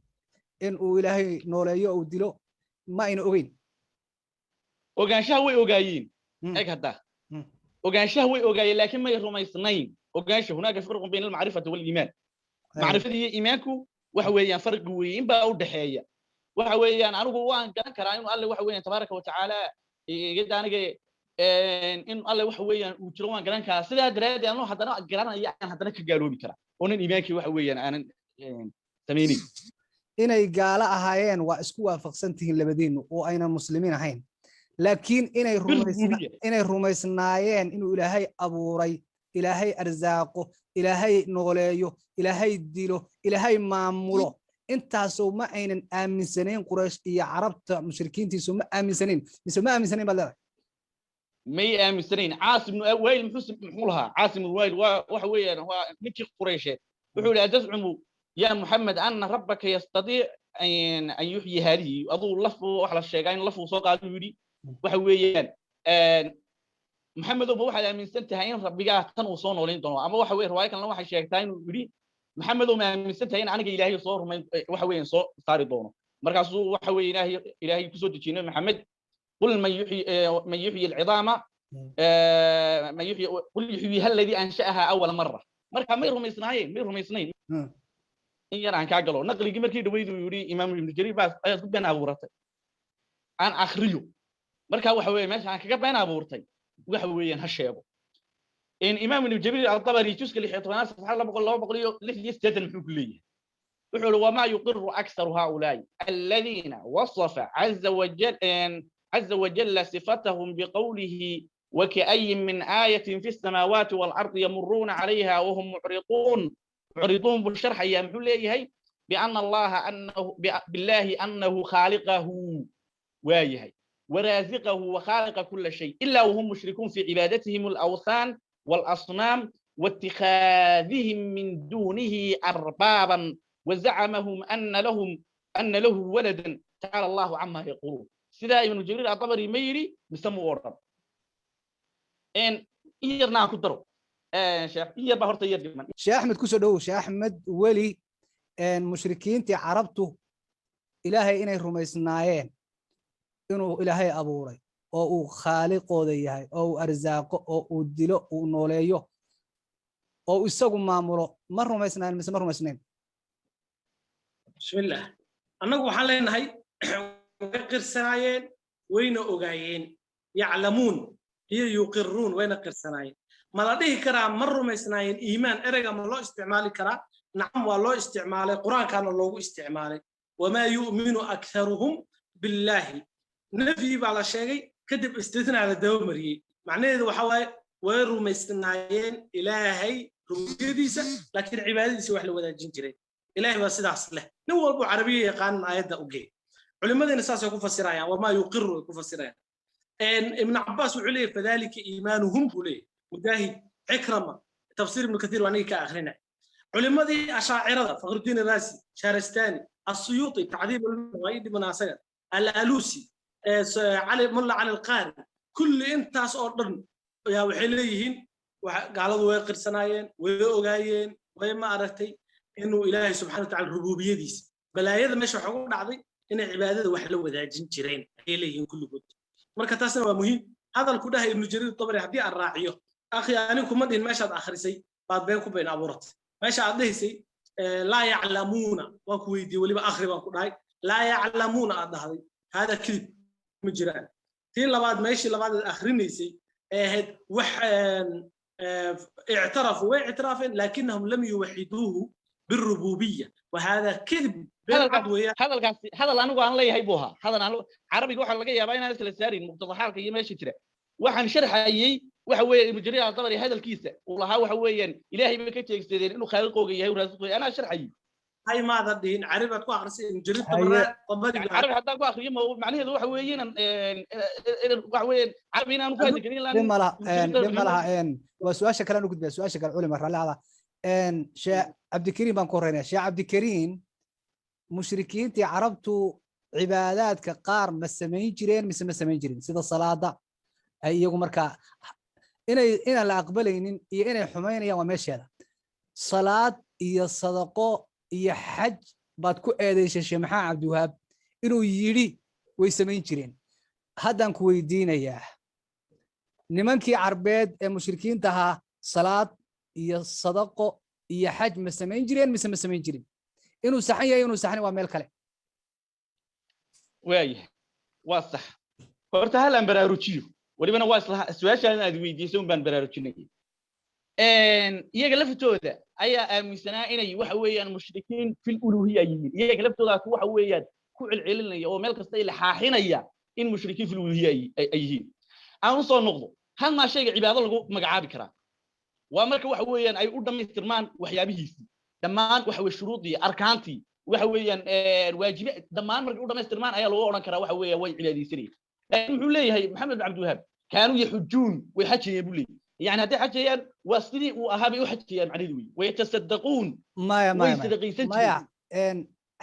in uu Ilaahay nooleeyo uu dilo ma ayna ogeyn. Ogaanshaha way ogaayeen. Eg hadda, ogaanshaha way ogaayeen, laakiin may rumaysnayn ogaansha. هناك فرق بين المعرفة والإيمان. Macrifada iyo iimaanku waxa weeyaan farqi weyn baa u dhexeeya. Waxa weeyaan anigu waan garan karaa inuu Alle waxa weeyaan tabaaraka wa tacaala igada aniga in Alle waxa weeyaan uu jiro waan garan karaa. Sidaa daraaddeed anuu haddana garanaya aan haddana ka gaaloobi karaa oonan iimaankii waxa weeyaan aanan samaynin. Inay gaalo ahaayeen waa isku waafaqsan tihiin labadiinu oo aynan muslimiin ahayn, laakiin inay rumaysnaayeen inuu Ilaahay abuuray, Ilaahay arsaaqo, Ilaahay nooleeyo, Ilaahay dilo, Ilaahay maamulo, intaasoo ma aynan aaminsanayn? Quraysh iyo Carabta mushrikiintiisu ma aaminsanayn mise ma aaminsanayn baad leedahay? May aaminsanayn. Caasim ibnu Waayil muxuu lahaa? Caasim ibnu Waayil waa waxa weeyaan waa ninkii Qureysheed. Wuxuu yidhi: أتزعم يا محمد أن ربك يستطيع أن يحيي هذه؟ Aduu laf waxa la sheegaa in lafuu soo qaado yidhi waxa weeyaan: Maxamedow, ma waxaad aaminsan tahay in Rabbigaa tan uu soo noolayn doono? Ama waxa weye riwaayo kalena waxay sheegtaa inuu yidhi: Maxamedow, ma aaminsan tahay in aniga Ilaahay soo rumayn waxa weeyaan soo saari doono? Markaasuu waxa weeye Ilaahay kusoo dejiyey Nabi Maxamed: قل من يحيي العظام من يحيي قل يحييها الذي أنشأها أول مرة. Marka may rumaysnaayeen, may rumaysnayn. In yar aan kaa galo naqligii markii dhaweyd uu yidhi Imaam Ibnu Jariir baa ayaad ku been abuuratay, aan akhriyo. Marka waxa weeye meesha aan kaga been abuurtay waxa weeyaan ha sheego in Imaam Ibnu Jariir Al-Tabari juska 16aad, safxada 286, muxuu ku leeyahay? Wuxuu yidhi: وما يقر أكثر هؤلاء الذين وصف عز وجل صفتهم بقوله: وكأي من آية في السماوات والأرض يمرون عليها وهم معرضون. معرضون بالشرح يا محليه بأن الله أنه بالله أنه خالقه وايهي ورازقه وخالق كل شيء، إلا وهم مشركون في عبادتهم الأوثان والأصنام واتخاذهم من دونه أربابا وزعمهم أن له ولدا، تعالى الله عما يقولون. Sidaa Ibnu Jariir Atabari ma yidhi mise mu odhan? In yarna aan ku daro, sheekh, in yar baa horta yar dhiman. Sheekh Axmed, kusoo dhowow. Sheekh Axmed Weli, mushrikiintii Carabtu Ilaahay inay rumaysnaayeen inuu Ilaahay abuuray oo uu khaaliqooda yahay oo uu arsaaqo oo uu dilo uu nooleeyo oo uu isagu maamulo, ma rumaysnaayeen mise ma rumaysnayn? Bismillah, annagu waxaan leenahay way qirsanaayeen, wayna ogaayeen. يعلمون iyo يقرون, wayna qirsanaayeen. Ma la dhihi karaa ma rumaysnaayeen? Iimaan ereyga ma loo isticmaali karaa? Nacam, waa loo isticmaalay, Qur-aankaana loogu isticmaalay: وما يؤمن أكثرهم بالله. Nafyi baa la sheegay, kadib istisnaa la daba mariyey. Macnaheedu waxa waaye way rumaysnaayeen Ilaahay rububiyadiisa, laakiin cibaadadiisa wax la wadaajin jiray. Ilaahay baa sidaas leh. Nin walbo Carabiya yaqaanan aayadda u geey, culimadiina saasay ku fasirayaan, وما يقر ay ku fasirayaan. Ibn Cabbaas wuxuu leeyahy: فذلك إيمانهم buu leeyahy. Mujaahid, Cikrama, Tafsiir Ibnu Kathiir waa niga ka akrinay. Culimadii Ashaacirada, Fakhrudiin Raasi, Shaarastani, Asuyuuti, Tacdiib waa ii dhiman asaga, Alalusi, Cali Mulla Cali Alqaari, kulli intaas oo dhan ayaa waxay leeyihiin gaaladu way qirsanaayeen, way ogaayeen, way ma aragtay inuu Ilaahay subxana watacala rububiyadiisa. Balaayada meesha waxa ugu dhacday inay cibaadada wax la wadaajin jireen ayay leeyihiin kulligood. Marka taasna waa muhiim. Hadalku dhahay Ibnu Jariir Tabari haddii aan raaciyo, akhi, anigu kuma dhihin meeshaad akhrisay baad been ku been abuuratay. Meesha aad dhahaysay لا يعلمون, waan ku weydiiyey, weliba akhri baan ku dhahay, لا يعلمون aad dhahday, هذا كذب, ma jiraan. Tii labaad, meeshii labaad aad akhrinaysay ee ahayd wax اعترفوا, way ictiraafeen, لكنهم لم يوحدوه. Birububiya wahada kadib been cad weeyaan. Hadalkaasi hadal anigu aan leeyahay buu ahaa. Hadal aan carabiga waxaa laga yaabaa inaan isla saarin muqtadaxaalka iyo meesha jira. Waxaan sharxayey waxa weeye Ibnu Jariir al-Tabari hadalkiisa uu lahaa, waxa weeyaan Ilaahay bay ka jeegsadeen inuu khaaliqooga yahay, uu raasiqooga. Anaa sharxayey. Hay, maadan dhihin, carabi baad ku akhrisay Ibnu Jariir. Tabari. Carabi haddaan ku akhriyo, macnaheedu waxa weeye inaan waxa weeye carabi inaanu ku hadli karin. Dhib ma laha, dhib ma laha. Waa su-aasha kale aan u gudbaya, su-aasha kale culima raalli hada. Sheekh Cabdikariim baan ku horeynaya. Sheekh Cabdikariim, mushrikiintii Carabtu cibaadaadka qaar ma samayn jireen mise ma samayn jirin, sida salaada ay iyagu markaa inay inaan la aqbalaynin iyo inay xumaynayaan waa meesheeda. Salaad iyo sadaqo iyo xaj baad ku eedaysay Sheekh Maxamed Cabdiwahaab inuu yidhi way samayn jireen. Haddaan ku weydiinayaa, nimankii Carbeed ee mushrikiinta ahaa salaad iyo sadaqo iyo xaj ma samayn jireen mise ma samayn jirin? Inuu saxan yahay, inuu saxan waa meel kale. Waayahay, waa sax. Horta hal aan baraarujiyo, welibana waa isla su-aashaan aad weydiisay un baan baraarujinay. Iyaga laftooda ayaa aaminsanaa inay waxa weeyaan mushrikiin fil uluhiya yihiin. Iyaga laftoodaas waxa weeyaan ku celcelinaya oo meel kasta ilxaaxinaya in mushrikiin fil uluhiya ay yihiin. Aan usoo noqdo, hal maa shayga cibaado lagu magacaabi karaa waa marka waxa weeyaan ay u dhammaystirmaan waxyaabihiisii dhammaan, waxa weye shuruudii, arkaantii, waxa weeyaan waajibe dhammaan markay u dhammaystirmaan ayaa lagu odhan karaa waxa weeya way cibaadaysanayeen. Laakiin muxuu leeyahay Maxamed bin Cabdiwahaab? Kaanuu yaxujuun, way xajayeen buu leeyahay. Yani hadday xajayaan waa sidii uu ahaa bay u xajayaan macnaheedu wey. Wayatasaddaquun. Maya. Way maya. Sadaqaysan maya jireen.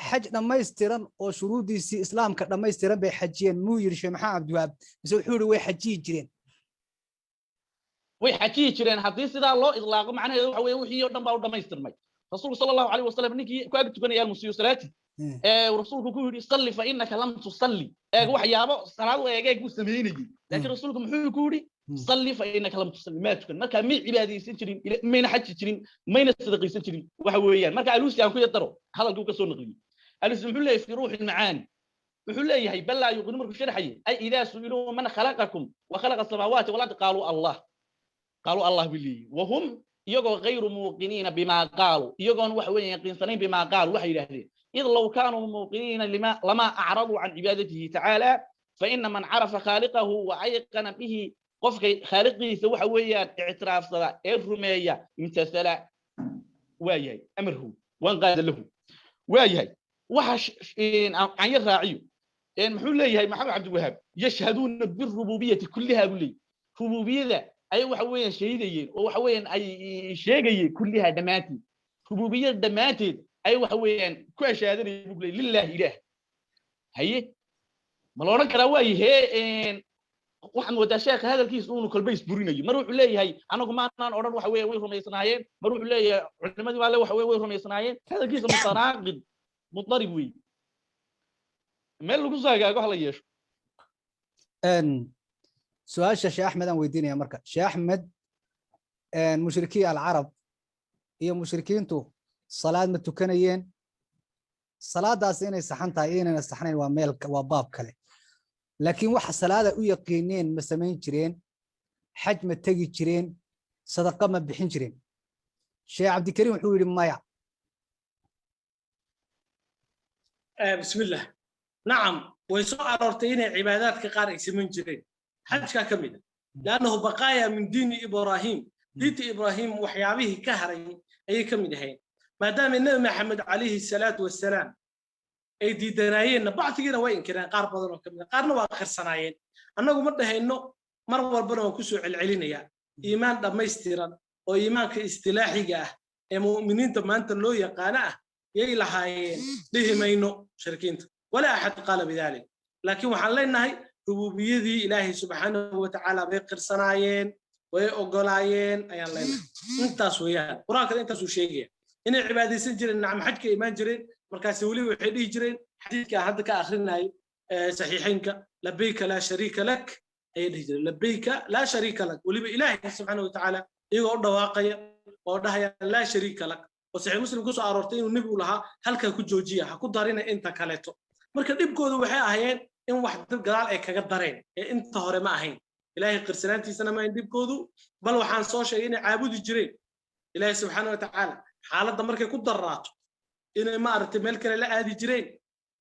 Xaj dhammaystiran oo shuruuddiisii Islaamka dhammaystiran bay xajiyeen muu yidhi Sheekh Maxamed Cabdiwahaab, mise wuxuu yidhi way xajiyi jireen? Way xajiyi jireen haddii sidaa loo idlaaqo, macnaheedu waxa weeye wixii oo dhan baa u dhammaystirmay. Rasuulku sala Allahu alayhi wasalam ninkii ku ag tukanaya, almusiiyu salaati, ee rasuulku ku yidhi: "Salli fa innaka lam tusalli." Eeg, waxyaabo salaad u eeg eeg buu samaynayey, laakiin rasuulku muxuu ku yidhi? "Salli fa innaka lam tusalli." Maa tukan. Marka may cibaadaysan jirin, mayna xaji jirin, mayna sadaqaysan jirin waxa weeyaan. Marka Alusi aan ku yardaro hadalkii uu ka soo naqliyey. Alusi muxuu leeyahay fi Ruuxi Lmacaani? Wuxuu leeyahay: "Bal laa yuqinu." Markuu sharxayay: "Ay idaa su'iluu man khalaqakum wa khalaqa samaawaati wal qaaluu Allah, qaaluu Allah," buu leeyahy. Wahum iyagoo غayru muuqiniina bimaa qaaluu, iyagoon waxa weeye yaqiinsanayn bimaa qaaluu waxay yidhaahdeen. Id low kaanuu muuqiniina lima lamaa acraduu can cibaadatihi tacaala, faina man carafa khaaliqahu wa ayqana bihi, qofka khaaliqiisa waxa weeyaan ictiraafsada ee rumeeya, imtasala waa yahay amarhu wanqaada lahu. Waa yahay, waxa aan yar raaciyo, muxuu leeyahay Maxamed Cabdiwahaab? "Yashhaduuna birububiyati kulliha," buu leeyahay. Rububiyada ayay waxa weeyaan sheegayeen oo waxa weeyaan ay sheegayeen kulliha dhammaanteed, rububiyada dhammaanteed ay waxa weeyaan ku ashaadanayeen buu leeyahay, lillahi ilaah. Haye, ma la odhan karaa waayahee? Waxaan moodaa sheekha hadalkiisa uunu kolba isburinayo. Mar wuxuu leeyahay anagu maanaan odhan waxa weeye way rumaysnaayeen, mar wuxuu leeyahay culimadii baa le waxa weye way rumaysnaayeen. Hadalkiisa mutanaaqid mudarib wey, meel lagu soo hagaago hala yeesho. Su-aasha Sheekh Axmed aan weydiinaya marka. Sheekh Axmed, mushrikiin alcarab iyo mushrikiintu salaad ma tukanayeen? Salaadaasi inay saxan tahay iyo inayna saxnayn waa meel, waa baab kale, laakiin waxa salaada u yaqiineen ma samayn jireen? Xaj ma tegi jireen? Sadaqa ma bixin jireen? Sheekh Cabdikariim wuxuu yidhi maya. Bismillah. Nacam, way soo aroortay inay cibaadaadka qaar ay samayn jireen, xajkaa ka mid a, liannahu baqaaya min diini Ibraahim, diinta Ibraahim waxyaabihii ka haray ayay ka mid ahayn. Maadaama Nebi Maxamed calayhi salaatu wasalaam ay diidanaayeenna, bacdigiina way inkireen qaar badan oo ka mid a, qaarna waa akhrisanaayeen. Annagu ma dhahayno, mar walbana waan kusoo celcelinayaa, iimaan dhammaystiran oo iimaanka istilaaxiga ah ee mu'miniinta maanta loo yaqaano ah yay lahaayeen dhihi mayno mushrikiinta, walaa axad qaala bidalik. Laakiin waxaan leenahay rububiyadii Ilaahay subxaanahu watacaala bay qirsanaayeen, way ogolaayeen ayaan leenahay. Intaas weeyaan, Qur-aankana intaasuu sheegaya inay cibaadaysan jireen. Nacam, xajka imaan jireen, markaasi weliba waxay dhihi jireen xadiidka aan hadda ka akrinayay saxiixaynka: "Labayka laa shariika lak," ayay dhihi jireen, "labayka laa shariika lak." Weliba Ilaahay subxaanahu watacaala iyagoo u dhawaaqaya oo dhahaya "laa shariika lak", oo Saxiix Muslim kusoo aroortay inuu Nebigu lahaa: "Halkaa ku joojiya, ha ku darina inta kaleeto." Marka dhibkoodu waxay ahayeen in wax dib gadaal ay kaga dareen ee inta hore ma ahayn. Ilaahay qirsanaantiisana ma ahayn dhibkoodu, bal waxaan soo sheegay inay caabudi jireen Ilaahay subxaana watacaala. Xaaladda markay ku darraato inay maaragtay meel kale la aadi jireen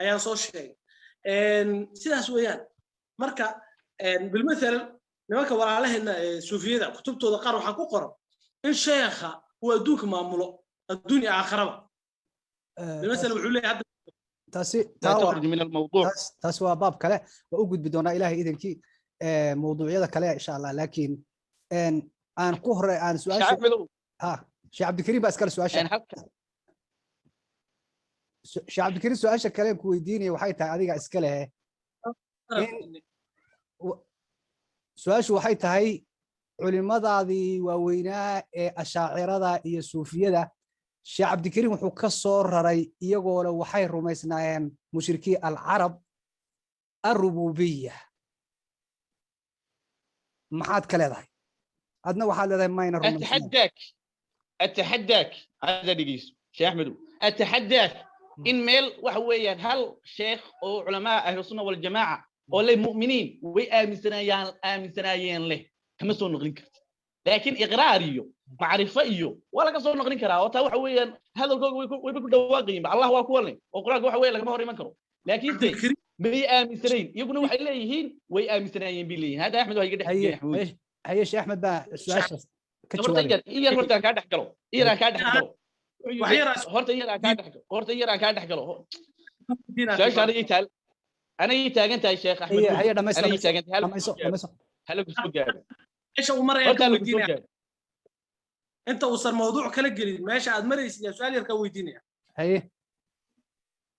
ayaan soo sheegay. Sidaas weeyaan. Marka bilmathal nimanka walaalaheena ee suufiyada kutubtooda qaar waxaa ku qoran in sheekha uu adduunka maamulo, adduun iyo aakharaba. Bilmathal wuxuu leeyahay hadda Taasi لا تخرج من الموضوع. Taasi waa baab kale, waa u gudbi doonaa Ilaahay idinkii mawduucyada kale insha Allah, laakiin aan ku hore aan su-aasha Axmedow. Ha, Sheekh Cabdikariim baa iskale su-aasha. Halka Sheekh Cabdikariim, su-aasha kale ku weydiinaya waxay tahay, adiga iska leh su-aashu waxay tahay: culimadaadii waaweynaa ee ashaacirada iyo suufiyada, Sheekh Cabdikariim wuxuu ka soo raray iyagoona waxay rumaysnaayeen mushrikiin alcarab alrububiya. Maxaad ka leedahay? Adna waxaad leedahay mayna rumaysnayn. اتحداك، اتحداك، هذا دقيس شيخ احمد، اتحداك in meel waxa weeyaan hal sheekh oo culamaa ahlu sunna waljamaaca oo leh mu'miniin way aaminsanaayeen leh kama soo noqlin karti, laakiin iqraar iyo macrifo iyo waa laga soo noqlin karaa, oo taa waxa weeyaan hadalkooga wayba ku dhawaaqayiin ba Allah waa kuwa leh, oo Qur-aanka waxa weeye lagama hor iman karo, laakiinse may aaminsanayn. Iyaguna waxay leeyihiin way aaminsanaayeen bay leeyihiin. Hadda Axmed waa iga dhex Haye, haye, Sheekh Axmed baa su-aashaas ka horta jawaabay. Iyar horta aan kaa dhex galo, iyar aan kaa dhex galo. Wax yar Horta iyar aan kaa dhex galo, horta iyar aan kaa dhex galo. Su-aasha anigay taal, anigay taagan tahay, Sheekh Axmed. Haye, haye, dhamaysto. Anigay taagan tahay. Dhamayso, dhamayso. Hala ku soo gaaro. Meesha uu maraya Horta ka hala ku soo weydiinaya gaaro. Inta uusan mawduuc kala gelin meesha aad maraysid yaa su-aal yar ka weydiinaya. Haye.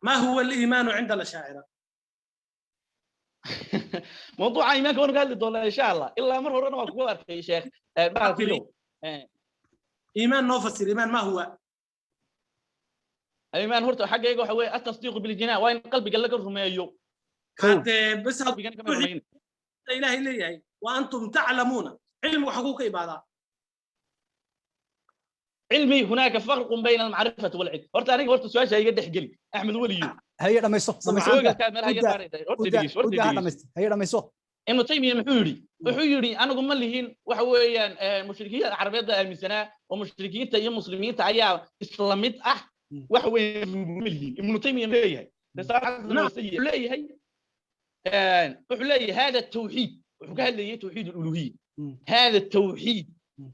ما هو الإيمان عند الأشاعرة؟ Mawduuca iimaanka waanu ka hadli doonaa insha Allah, ilaa mar horena waa kugu arkay, sheekh bahalkiilow. إيمان noo fasir, إيمان ما هو؟ Iimaan horta xaggayga waxa weeye التصديق بالجنان, waa in qalbiga laga rumeeyo. Haddee bas Qalbigana kama rumayn. Ilaahay leeyahay وأنتم تعلمون, cilmi waxa ku ka imaadaa? علمي هناك فرق بين المعرفة والعلم. Horta aniga horta su-aasha iga dhex geli, Axmed weliyo. Haye, dhamayso, dhamayso. Soogalkaa meelaha iga saaraysa horta dhegeyso, horta Udaa, dhegeyso. Dhamaysto, haye, dhamayso. Ibnu Taymiya muxuu yidhi? Wuxuu yidhi anigu ma lihin waxa weeyaan mushrikiinta carabeedda aaminsanaa oo mushrikiinta iyo muslimiinta ayaa isla mid ah. Waxa weeyaan ma lihin. Ibnu Taymiya leeyahay leeyahay, wuxuu leeyahay هذا التوحيد, wuxuu ka hadlayay توحيد الألوهية. هذا التوحيد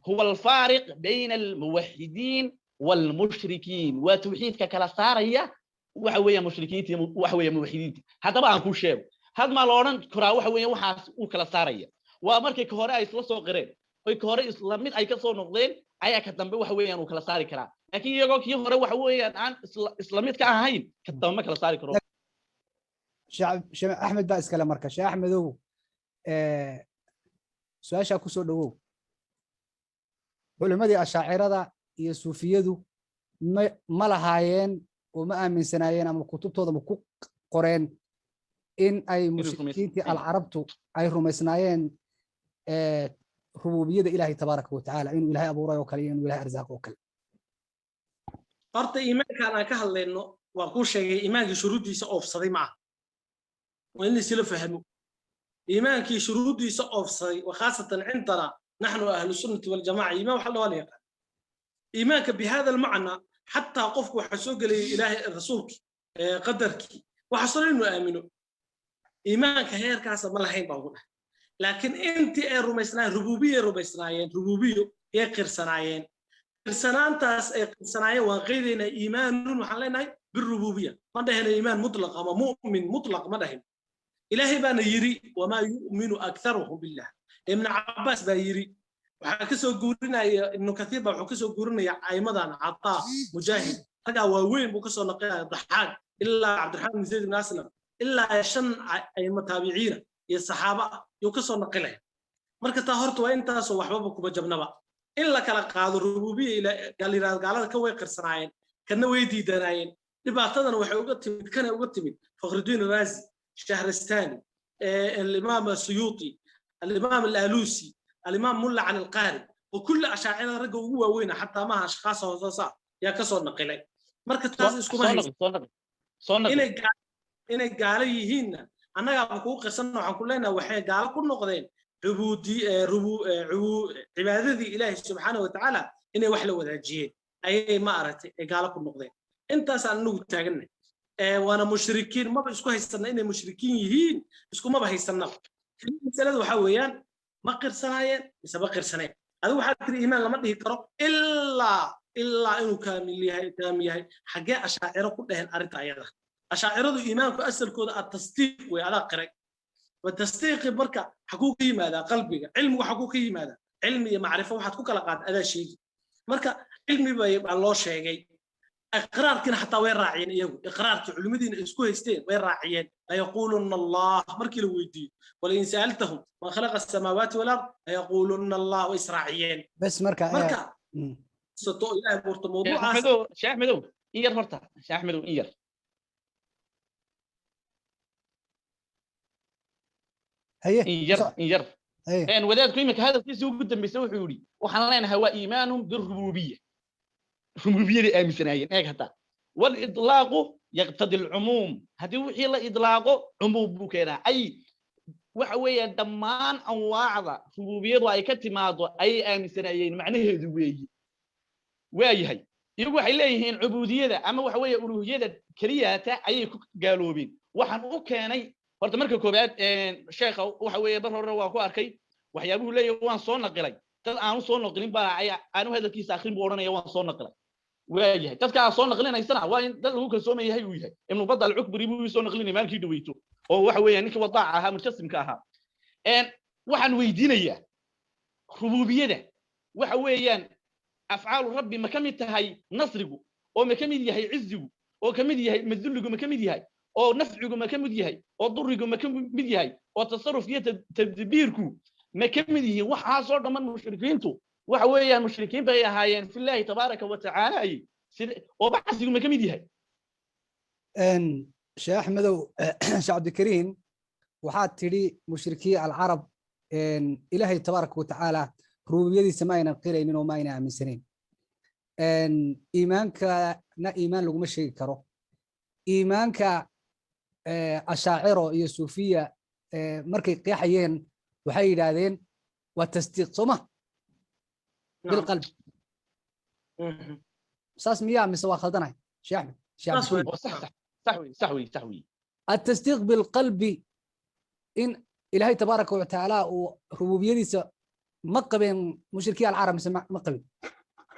هو الفارق بين الموحدين والمشركين, وتوحيدka kala saaraya waxa weeye mushrikiinta iyo waxa weeye muwaxidiinta. Haddaba aan kuu sheego, had maa la odhan karaa waxa weeye waxaas uu kala saaraya waa markay ka hore ay isla soo qireen oy ka hore isla mid ay ka soo noqdeen ayaa ka dambe waxa weeyaan uu kala saari karaa, laakiin iyagoo kii hore waxa weeyaan aan isla mid ka ahayn ka dambe ma kala saari karo. Sheekh Axmed baa iskale marka. Sheekh Axmedow, su-aashaa kusoo dhowow: culimmadii ashaacirada iyo suufiyadu ma lahaayeen oo ma aaminsanaayeen ama kutubtooda ma ku qoreen in ay mushrikiintii alcarabtu ay rumaysnaayeen rububiyada Ilaahay tabaaraka wa tacaala, inuu Ilaahay abuuray oo kale iyo inuu Ilahay arsaaqo oo kale? Horta iimaankan aan ka hadlayno, waa kuu sheegay, iimaankii shuruuddiisa oofsaday maaha. Waa in laisla fahmo iimaankii shuruuddiisa oofsaday, وخاصة عندنا نحن أهل السنة والجماعة. Iimaan waxa la yaqaan iimaanka بهذا المعنى, xataa qofku waxa soo gelaya Ilaahay, rasuulkii, qadarkii, waxa soo inuu aamino. Iimaanka heerkaasa ma lahayn baan ku dhahay, laakiin intii ay rumaysnaayeen rububiya rumaysnaayeen, rububiyo yay qirsanaayeen. Qirsanaantaas ay qirsanaayeen waan qeydaynaa. إيمان waxaan leenahay بالربوبية, ma dhahayna iimaan mutlaq ama mu'min mutlaq ma dhahin. Ilaahay baana yiri وما يؤمن أكثرهم بالله. Ibn Cabbaas baa yiri, waxaa kasoo guurinaya Ibnu Kathiir baa wuxuu kasoo guurinaya aimadan Cataa, Mujaahid, raggaa waaweyn buu kasoo naqinaya, Daxaaq ilaa Cabdiraxmaan bin Zayd ibn Aslam, ilaa shan aimo taabiciina iyo saxaaba ah yuu kasoo naqilaya. Marka taa horta waa intaasoo waxbaba kuma jabnaba in la kala qaado rububiya. Yiraahdo gaalada ka way qirsanaayeen, kana way diidanaayeen. Dhibaatadana waxay uga timid, kana uga timid Fakhrudiin Raazi, Shahrastani, الإمام السيوطي، الإمام الآلوسي، الإمام ملا علي القاري، وكل أشاعرة ragga ugu waaweyn, xataa maaha ashkhaas hoosaasa yaa ka soo naqilay. Marka taas iskuma hayso inay gaalo yihiinna. Annagaaba kugu qirsan, waxaan ku leenahay waxay gaalo ku noqdeen cubuudi cibaadadii Ilaahay subxaana wa tacaala inay wax la wadaajiyeen. Ayay ma aragtay ay gaalo ku noqdeen. Intaasaan anagu taaganay, waana mushrikiin. Maba isku haysana inay mushrikiin yihiin, iskumaba haysanaba. Masalada waxaa weeyaan, ma qirsanaayeen mise ma qirsaneen? Adigu waxaad tiri iimaan lama dhihi karo ilaa inuu kaamil yahay, taam yahay. Xaggee ashaaciro ku dheheen arrinta ayada? Ashaaciradu iimaanku asalkooda at-tasdiiq wey, adaa qiray. Wa tasdiiqi marka xaguu ka yimaadaa? Qalbiga. Cilmigu xaguu ka yimaadaa? Cilmi iyo macrifo waxaad ku kala qaad adaa sheegi. Marka cilmi bay baa loo sheegay, iqraarkiina xataa way raaciyeen iyagu. Iqraarkii culimmadiina isku haysteen way raaciyeen. Layaquulunna Allah markii la weydiiyo, walain sa'altahum man khalaqa asamaawaati walard layaquulunna Allah, way israaciyeen. Bes marka marka sato Ilaahay buurta mawduucaas. Axmedow, Sheekh Axmedow, in yar horta, Sheekh Axmedow, in yar. Haye. In yar, in yar. Haye. Een wadaadku iminka hadalkiisii ugu dambeysay wuxuu yidhi, waxaan leenahay waa iimaanum birububiya, rububiyadii aaminsanaayeen. Eeg hataa, walidlaaqu yaqtadi alcumuum. Haddii wixii la idlaaqo, cumuum buu keenaa. Ay waxa weeyaan dhammaan anwaacda rububiyadu ay ka timaado ayay aaminsanaayeen macnaheedu weeyi. Waayahay, iyagu waxay leeyihiin cubuudiyada ama waxa weeye uluhiyada keliyaata ayay ku gaaloobeen. Waxaan u keenay horta marka koowaad, sheekha waxa weeye bar hore waa ku arkay waxyaabuhu leeyahay waan soo naqilay. Dad aanu soo naqilin baa aanu hadalkiisa akrin buu odhanaya waan soo naqilay. Waayahay, dadka aad soo naqlinaysana waa in dad lagu kalsoon yahay uu yahay. Ibnu Badda Alcukburi buu soo naqlinay maalinkii dhaweyto, oo waxa weeye ninkii wadaaca ahaa, mujasimka ahaa. Waxaan weydiinayaa, rububiyada waxa weeyaan afcaalu rabbi ma ka mid tahay nasrigu, oo ma ka mid yahay cizigu, oo ka mid yahay madulligu, ma ka mid yahay oo nafcigu, ma ka mid yahay oo durigu, ma ka mid yahay oo tasarrufka iyo tadbiirku ma ka mid yihiin? Waxaasoo dhamman mushrikiintu waxa weeyaan mushrikiin bay ahaayeen filaahi tabaaraka wa tacaala. Sida oo bacsigu ma ka mid yahay? Sheekh Axmedow, Sheekh Cabdikariin, waxaad tidhi mushrikiin alcarab Ilaahay tabaaraka wa tacaala rububiyadiisa ma aynan qiraynin oo ma aynan aaminsanayn. Iimaankana iimaan laguma sheegi karo. Iimaanka ashaaciro iyo suufiya markay qeexayeen waxay yidhaahdeen waa tasdiiq, soo ma, bilqalbi? Saas miyaa mise waa khaldanahay, Sheekh Axmed, Sheekh Cabdikariin? Sax, sax, sax wey, sax wey, sax wey. التصديق بالقلب إن إلهي تبارك وتعالى وربوبيتيسا ما قبين مشركي العرب ما قبين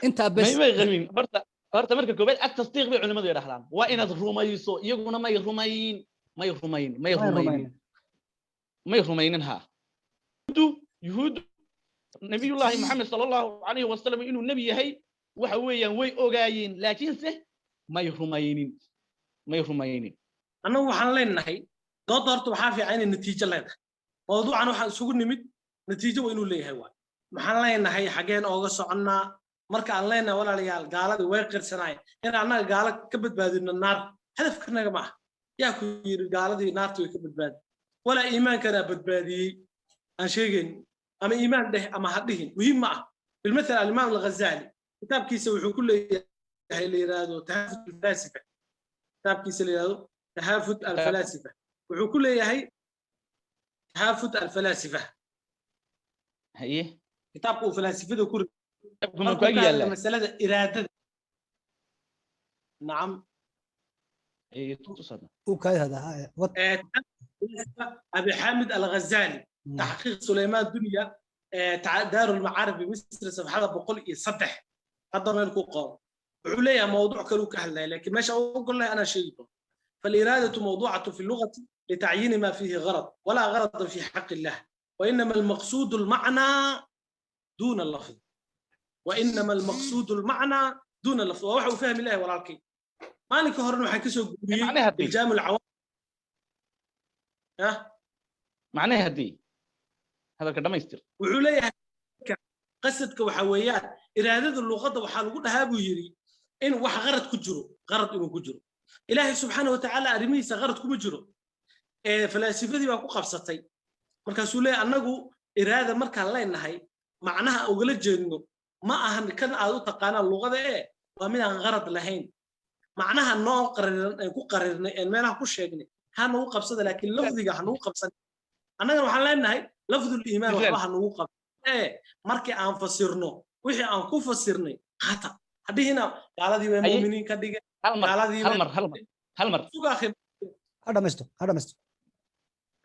انت بس. May qabin. Horta marka koobaad at-tasdiiq bay culimadu yidhahdaan, waa inaad rumayso. Iyaguna may rumayn, may rumayn, may rumaynin, may rumaynin. Ha, yuhuuddu Nabiyullaahi Maxamed sala Allahu calayhi wasalam inuu nebi yahay waxa weeyaan way ogaayeen, laakiinse may rumaynin, may rumaynin. Annagu waxaan leenahay doodda horta waxaa fiican inay natiijo leedahay. Mawduucan waxaan isugu nimid natiijo waa inuu leeyahay. Waay, maxaan leenahay? Xaggeen ooga soconnaa marka aan leenahay walaalayaal gaaladii way qirsanaayeen? In annaga gaalo ka badbaadino naar hadafkanaga ma aha. Yaa ku yidhi gaaladii naarta way ka badbaadi? Walaa iimaankanaa badbaadiyey aan sheegayn. Ama iimaan dheh ama ha dhihin, muhiim ma ah. Bilmathal, alimaam Alghazali kitaabkiisa wuxuu ku leeyahay la yidhaahdo Tahaafut Alfalaasifa, kitaabkiisa la yidhaahdo Tahaafut Alfalaasifa, wuxuu ku leeyahay Tahaafut Alfalaasifa. Haye. Kitaabka uu falaasifada ku kuma ku yaala masalada iraadada, nacam. هذا أبي حامد الغزالي، تحقيق سليمان دنيا، دار المعارف بمصر، صفحة 103. هذا ما يكون قام عليا موضوع كلو كهلا، لكن ماشي أقول له أنا شيء. فالإرادة موضوعة في اللغة لتعيين ما فيه غرض، ولا غرض في حق الله، وإنما المقصود المعنى دون اللفظ، وإنما المقصود المعنى دون اللفظ. وهو فهم الله. ولكن maalinka horena waxaan kasoo gudbiyey iljaam alcawaam. Macnaha haddii hadalka dhamaystir. Wuxuu leeyahay qasadka waxa weeyaan iraadada luqadda waxaa lagu dhahaa buu yidhi in wax qarad ku jiro, qarad inuu ku jiro. Ilaahay subxaana watacaala arrimihiisa qarad kuma jiro. Falaasifadii baa ku qabsatay. Markaasuu leeyahay annagu iraada markaan leenahay macnaha ugala jeedno ma ahan kan aad u taqaanaan luqada, ee waa mid aan qarad lahayn. Macnaha noo qariran aan ku qarirnay een meelaha ku sheegnay ha nagu qabsada, laakiin lafdiga ha nagu qabsan. Annagana waxaan leenahay lafdul iimaan waxba ha nagu qabsan, ee markii aan fasirno wixii aan ku fasirnay qaata. Hadhihina gaaladii bay Haye. mu'miniin ka dhigeen. Hal mar. Gaaladii Hal mar, hal mar, hal mar. Suga, akhi. Ha dhamaysto, ha dhamaysto.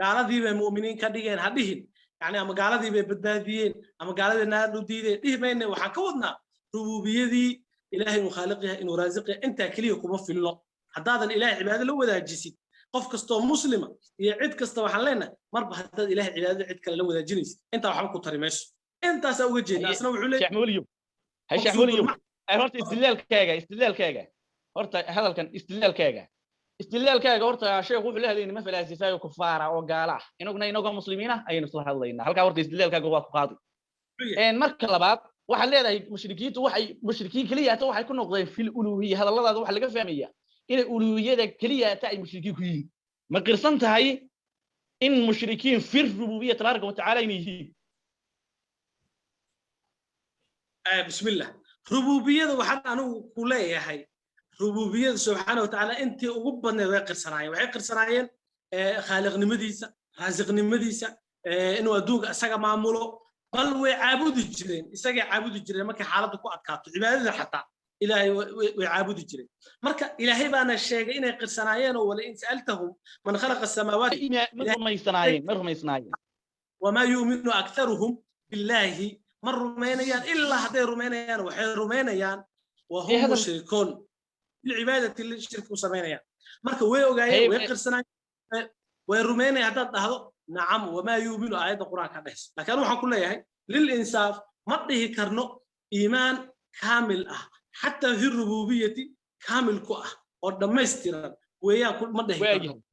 Gaaladii bay mu'miniin ka dhigeen ha dhihin, yani ama gaaladii bay badbaadiyeen ama gaaladii naar u diideen dhihi mayne. Waxaan ka wadnaa rububiyadii Ilaahay, inuu khaaliq yahay, inuu raasiq yahay, intaa keliya kuma fillo haddaadan Ilaahay cibaado la wadaajisid. Qof kastoo muslima iyo cid kasta waxaan leenahay, marba haddaad Ilaahay cibaadada cid kale la wadaajinaysid, intaa waxba ku tari mayso. Intaasaa uga jeeda. Haye. Asna wuxuu leeyahay Sheekh Mawliyow, hay Sheekh maqsuudul Mawliyow, ay horta istidlaalkaaga horta hadalkan istidlaalkaaga horta sheekhu wuxuu la hadlayay nima falaasifaayo kufaara oo gaala ah, inaguna inagoo muslimiin ah ayaynu isla hadlaynaa. Halkaa horta istidlaalkaaga waa ku qaadi. Marka labaad, waxaad leedahay mushrikiintu waxay mushrikiin keliya hata waxay ku noqdeen fil uluhiyya. Hadalladaada waxaa laga fahmaya inay uluhiyada keliya hata ay mushrikiin ku yihiin. Ma qirsan tahay in mushrikiin fir rububiya tabaaraka watacaala inay yihiin? Bismillah, rububiyada waxaan anigu ku leeyahay, rububiyada subxaana wa tacaala intii ugu badneed way qirsanaayeen. Waxay qirsanaayeen khaaliqnimadiisa, raasiqnimadiisa, inuu adduunka isaga maamulo. Bal way caabudi jireen, isagay caabudi jireen markay xaaladdu ku adkaato. Cibaadada xataa Ilaahay way caabudi jireen. Marka Ilaahay baana sheegay inay qirsanaayeen oo walain sa'altahum man khalaqa asamaawaati Ma rumaysnaayeen? Ma rumaysnaayeen? Wamaa yuuminu aktharuhum billaahi, ma rumaynayaan, ilaa hadday rumaynayaan waxay rumaynayaan wahum mushrikuun, bilcibaadati shirki u samaynayaan. Marka way ogaayeen, way qirsanaayeen, way rumaynayaan haddaad dhahdo, nacam, wamaa yuuminu aayadda Qur-aanka dhehayso. Laakiin anu waxaan ku leeyahay, lil insaaf, ma dhihi karno iimaan kaamil ah xataa fi rububiyati kaamil ku ah oo dhammaystiran weeyaan ma dhihi karno. Waayahay.